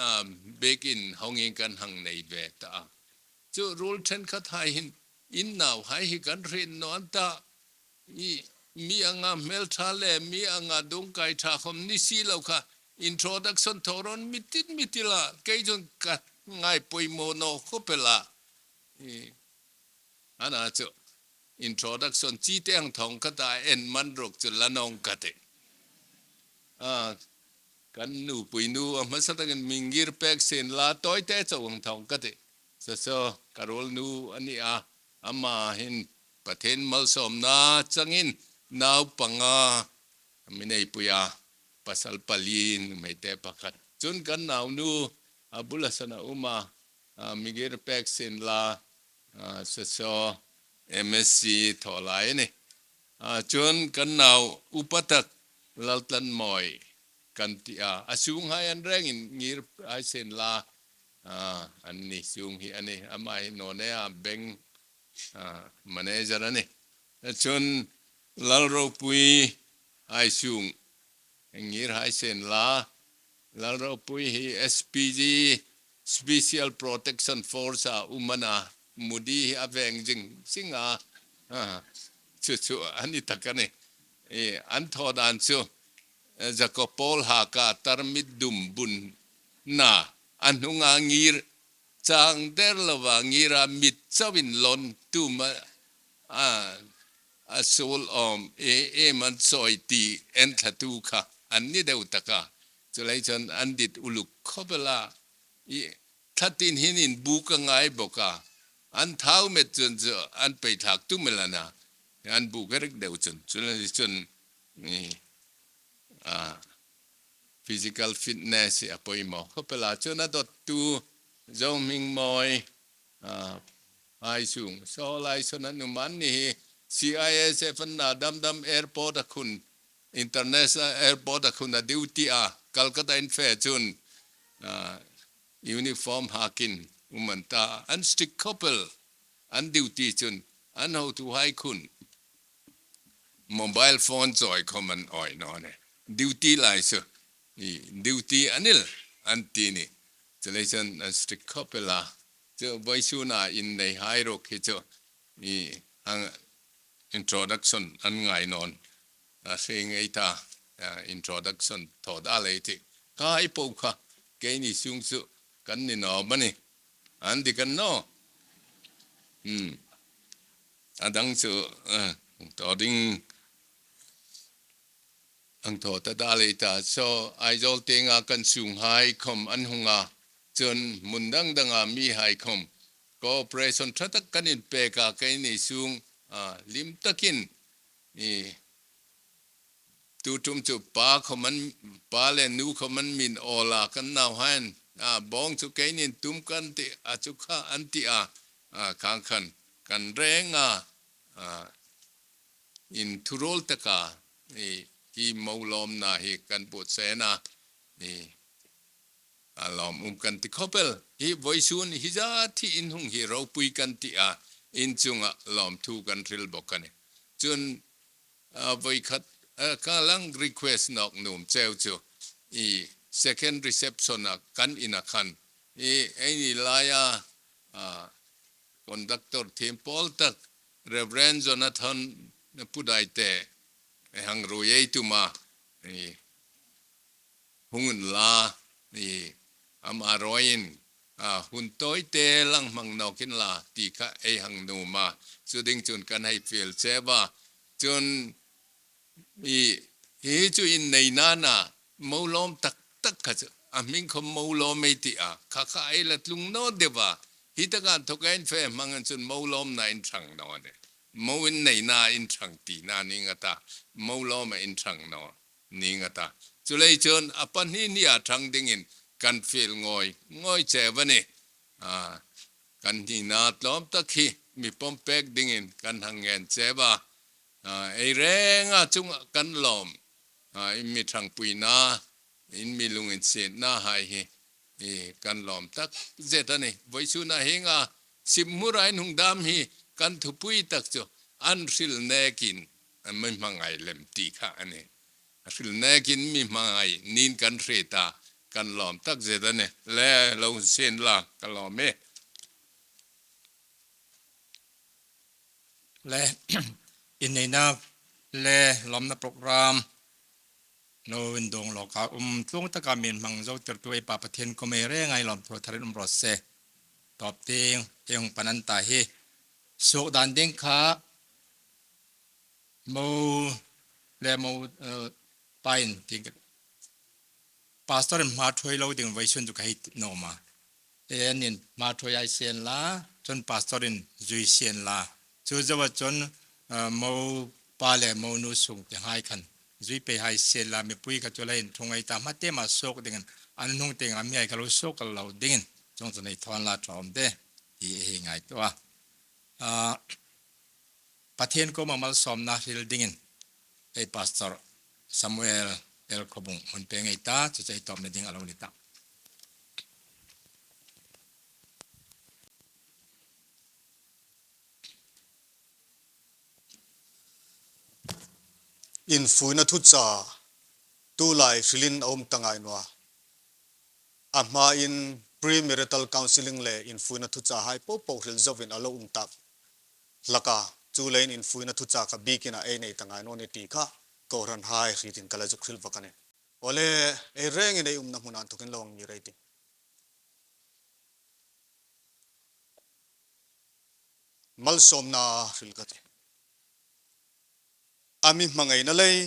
um, bek in hawngin kan hang nei ve ta a. Chu ruol ṭhenkhat hai hin in nauhai hi kan hriet naw an ta. I, mi anga hmel ṭha le mi anga dungkai ṭha khawm ni si lo kha, introduction thaw rawn mi tin mi ti la, kei chun ka ngai poimaw naw khawp el a. I, a na chu introduction chi te ang thawng ka ta, en man ruok chu la nawng ka tih. A, kan nupui nu a hmasa takin mi ngir pek sien la, tawi te chau ang thawng ka tih. Saw saw, ka ruol nu a ni a, ama hin Pathien malsawmna changin nau panga mi neipui a, pasal pali, nuhmei te pakhat. Chun kan naunu a bula san a um a, a, mi ngir pek sien la, a, saw saw, M S C thaw lai a nih. A, chun kan nau upa tak Laltlanmawi kan ti a. A sunghai an rengin ngir hai sien la, a, an ni sung hi a nih. Ama hi Noney-a bank, a, manager a nih. Chun Lalropui hai sung ngir hai sien la, Lalropui hi S P G, Special Protection Force a um a na, mudi hi a veng zing zing a, a, chu chu a ni tak a nih. E, an thaw dan chu, e, Jacob Paul Haka tarmit dum bun na, a hnunga ngir chang der lova ngira mit chauin lawn tum a, a, a suol awm, e, e man chawi ti enthlatu kha an ni deu tak a. Chuleiin chun an dit uluk khawp el a. I, thlatin hin inbuk a ngai bawk a. An thau met chun chu an pei thlak tum el a na. An buk rek deu chun. Chuleiin chun, i, a, physical fitness hi a poimaw khawp el a. Chun a dawttu Zohming Mawi, a, hai sung, saw lai saw an um an ni hi, C I S F an na dam dam airport a khun, international airport a khun a duty a, Calcutta in fe chun, a, uniform hakin um an ta, an strict khawp el, an duty chun, an hotuhai khun mobile phone chawi khawm an awi naw nih. Duty lai saw, i, duty a nih an ti nih. Chuleiin chun an strict khawp el a. Chu vawisuna inneihai ruok hi chu, i, hang introduction an ngai naw an. a hring ei ta, a, introduction thaw da lei ti. Ka i po kha, keini sung chu kan ni naw mani. An di kan naw. Hmm. A dang chu, a, thaw ding ang thaw ta da lei ta. So, Aizawl tienga kan sunghai khom an hung a. Chun hmun dang danga mihai khom cooperation ṭha tak kan inpek a, keini sung, a, lim takin i tu ṭum chu pa khom an, pa le nu khom an min awl a, kan nauhaiin, a, bawng chu keinin tum kan ti a, chu kha an ti a, a, khang khan kan reng a, a, inthuruol taka, i, hi mo lawmna hi kan buotsaina, i, a lawm um kan ti khop el. Hi vawisun hi zat hi in hung hi ropui kan ti a, in chunga lawmthu kan hril bawk a nih. Chun, a, voi khat, a, ka lang request nawk nuom cheu chu, i, second reception-a kan ina khan, i, eini laia, a, conductor thiem pawl tak, Reverend Jonathan Pudaite, ei hang ruoi ei tum a, i, hung unla, i, ama ruoiin, a, hun tawite lang hmang nawk inla, ti kha ei hang nuom a. Chu ding chun kan hei fiel cheu a. Chun, i, hi chu inneina a, mo lawm tak tak kha chu. A hming khom mo lawm ei ti a. Kha kha ei la tlung naw deu a. Hi taka inthawka infe hmang chun mo lawmna in ṭhang naw a nih. Mo inneina in ṭhang tina ning a ta. Mo lawma in ṭhang naw ning a ta. Chuleiin chun a pahni nia ṭhang dingin kan fiel ngawi ngawi cheu a nih. A, kan hnina tlawm tak hi mi pawm pek dingin kan hang ngen cheu a. A, ei renga chunga kan lawm, a, in mi ṭhangpuina, in mi lunginsietnahai hi, i, kan lawm tak zet a nih. Vawisuna hienga, sip hmura in hung dam hi, kan thupui tak chu, an hril nekin, an mi hmangai lem ti kha a nih. A hril nekin mi hmangai niin kan hriet a, kan lawm tak zet a nih. Le, lo sien la, ka lawm e. Le, inneina le lawmna program lo indawng lawka um tlung taka mi hmang zo tirtu ei Pa Pathien kuoma ei renga ei lawmthu tharin um raw se. Tawp tieng ei hung pan an ta hi. Suok dan ding kha mo le mo, eh, pain ting. Pastor in hma thuoi lo ding vawisun chu ka hei nuom a. Ei an in hma thuoi hai sien la, chun pastor in zui sien la. Chu zoa chun, eh, mo pa le mo nu sung te hai khan zui pei hai sien la, mipui kha chu la inthung ei ta, hma te ma suok dingin, an hung tieng a mi hai kha lo suok lo dingin, chuong chu nei thawn la ṭhawm de, ti ei ngaituo a. Ah, Pathien kuoma malsawmna hril dingin, ei Pastor Samuel L Khawbung hung pêng ei ta, chu chu ei tawpna ding a lo ni ta. Infuina thuchah, tulai hrilin a um ta ngai naw a. A hmain premarital counselling le infuina thuchahai popo hril zoin a lo um tak hlak a, chuleiin infuina thuchah kha biekin a ei nei ta ngai naw ni ti kha kohranhai hrietin ka la zuk hril vak a nih. Awle, ei rengin ei umna hmuna inthawkin lo hang ngir ei tih. Malsawmna hril ka tih. A mi hmangaina lei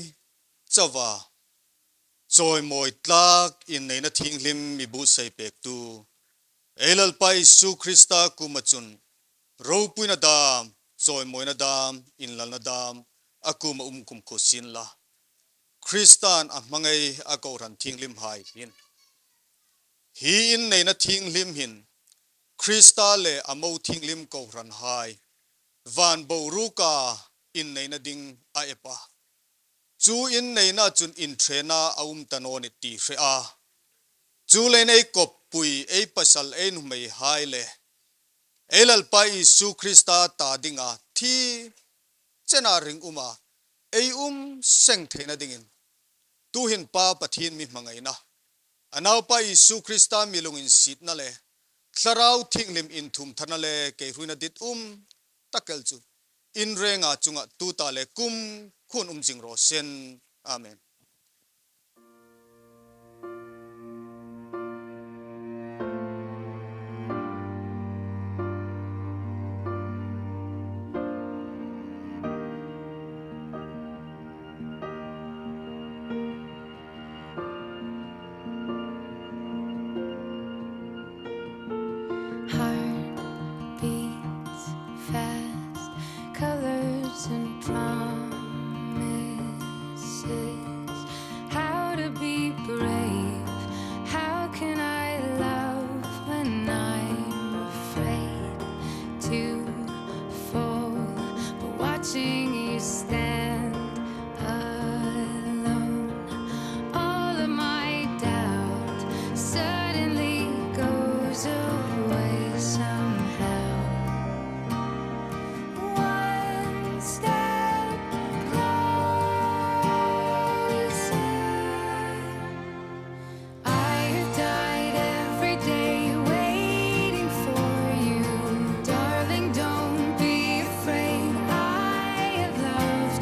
chauva, chawimawi tlak inneina thienghlim mi buotsai pektu ei Lalpa Isu Krista kuoma chun ropuina dam, chawimawina dam, inlalna dam a kuoma um kumkhuo sien la. Kristan a hmangai a kohran thienghlimhai hin, hi inneina thienghlim hin Krista le a mo thienghlim kohranhai van boruoka inneina ding a ep a. Chu inneina chun inṭhena a um ta naw ni ti hre a. Chuleiin ei koppui, ei pasal, ei nuhmeihai le ei Lalpa Isu Krista ta dinga thi chena ringuma ei um seng theina dingin, tuhin Pa Pathien mi hmangaina, a Naupa Isu Krista mi lunginsietna le Thlarau Thienghlim inthumtharna le keihruoina ditum tak el chu in renga chunga tuta le kum khun um zing raw seh. Amen. Heart beats fast, colors and promises. How to be brave? How can I love when I'm afraid to fall? But watching you stand alone, all of my doubt suddenly goes away somehow. One step closer. I have died every day waiting for you. Darling, don't be afraid. I have loved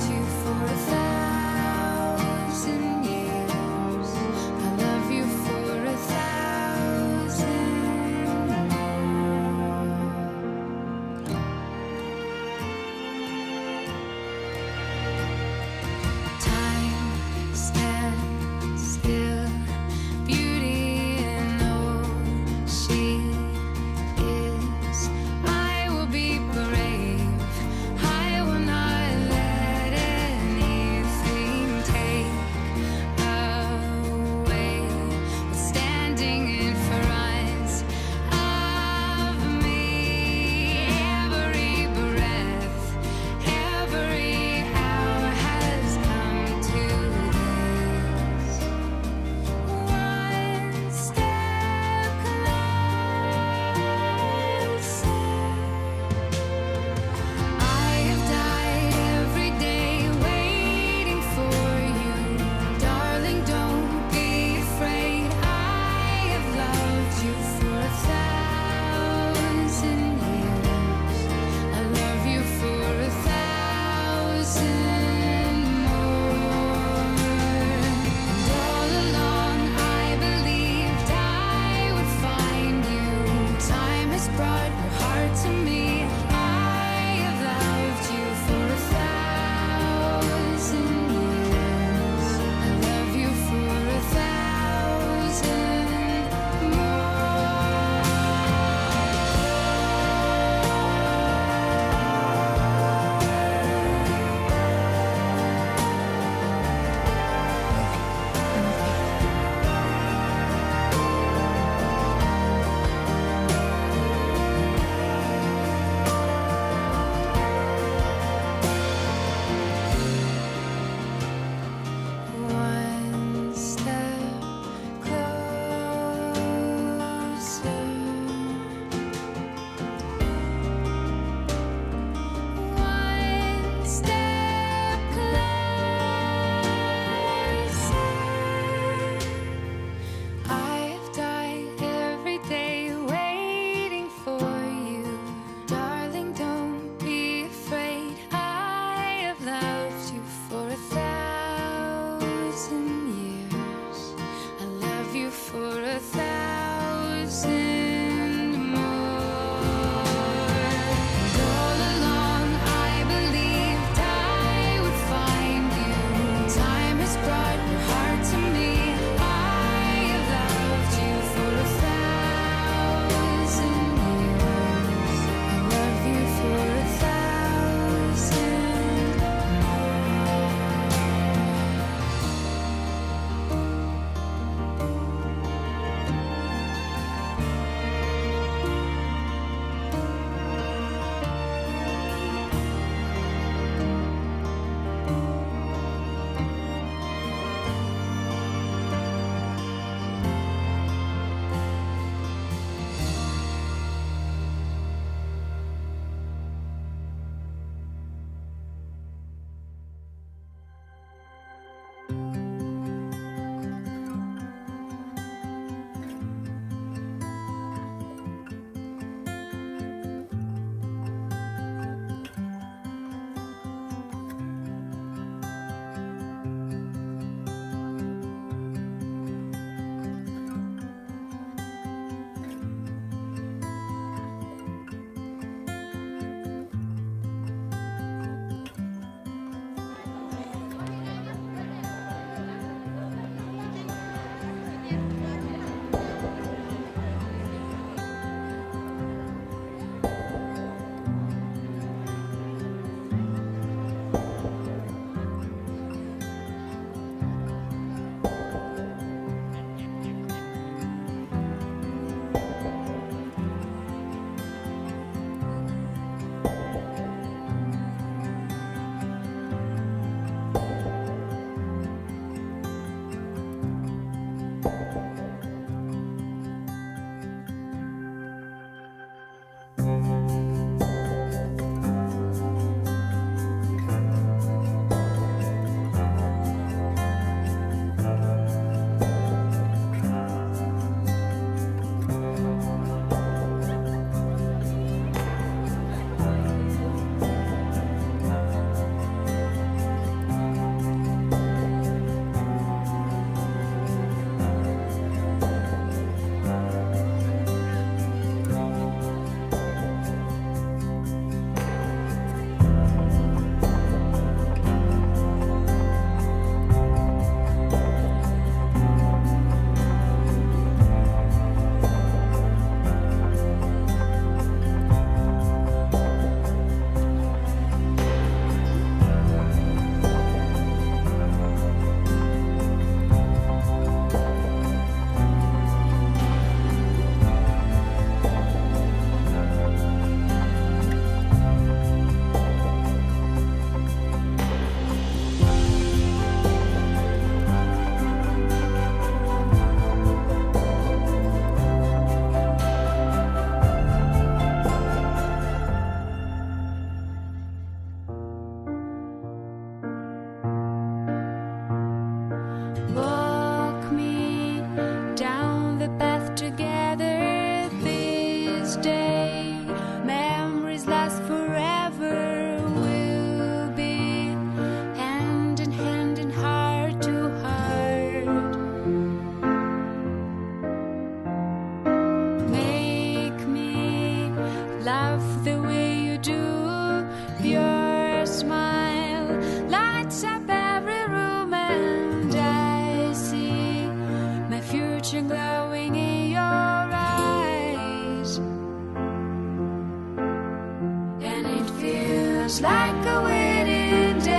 Like a wedding day.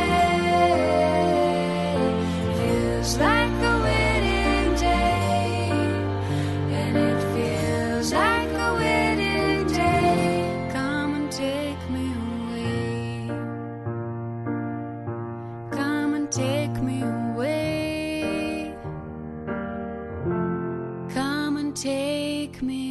Feels like a wedding day. And it feels like a wedding day. Come and take me away. Come and take me away. Come and take me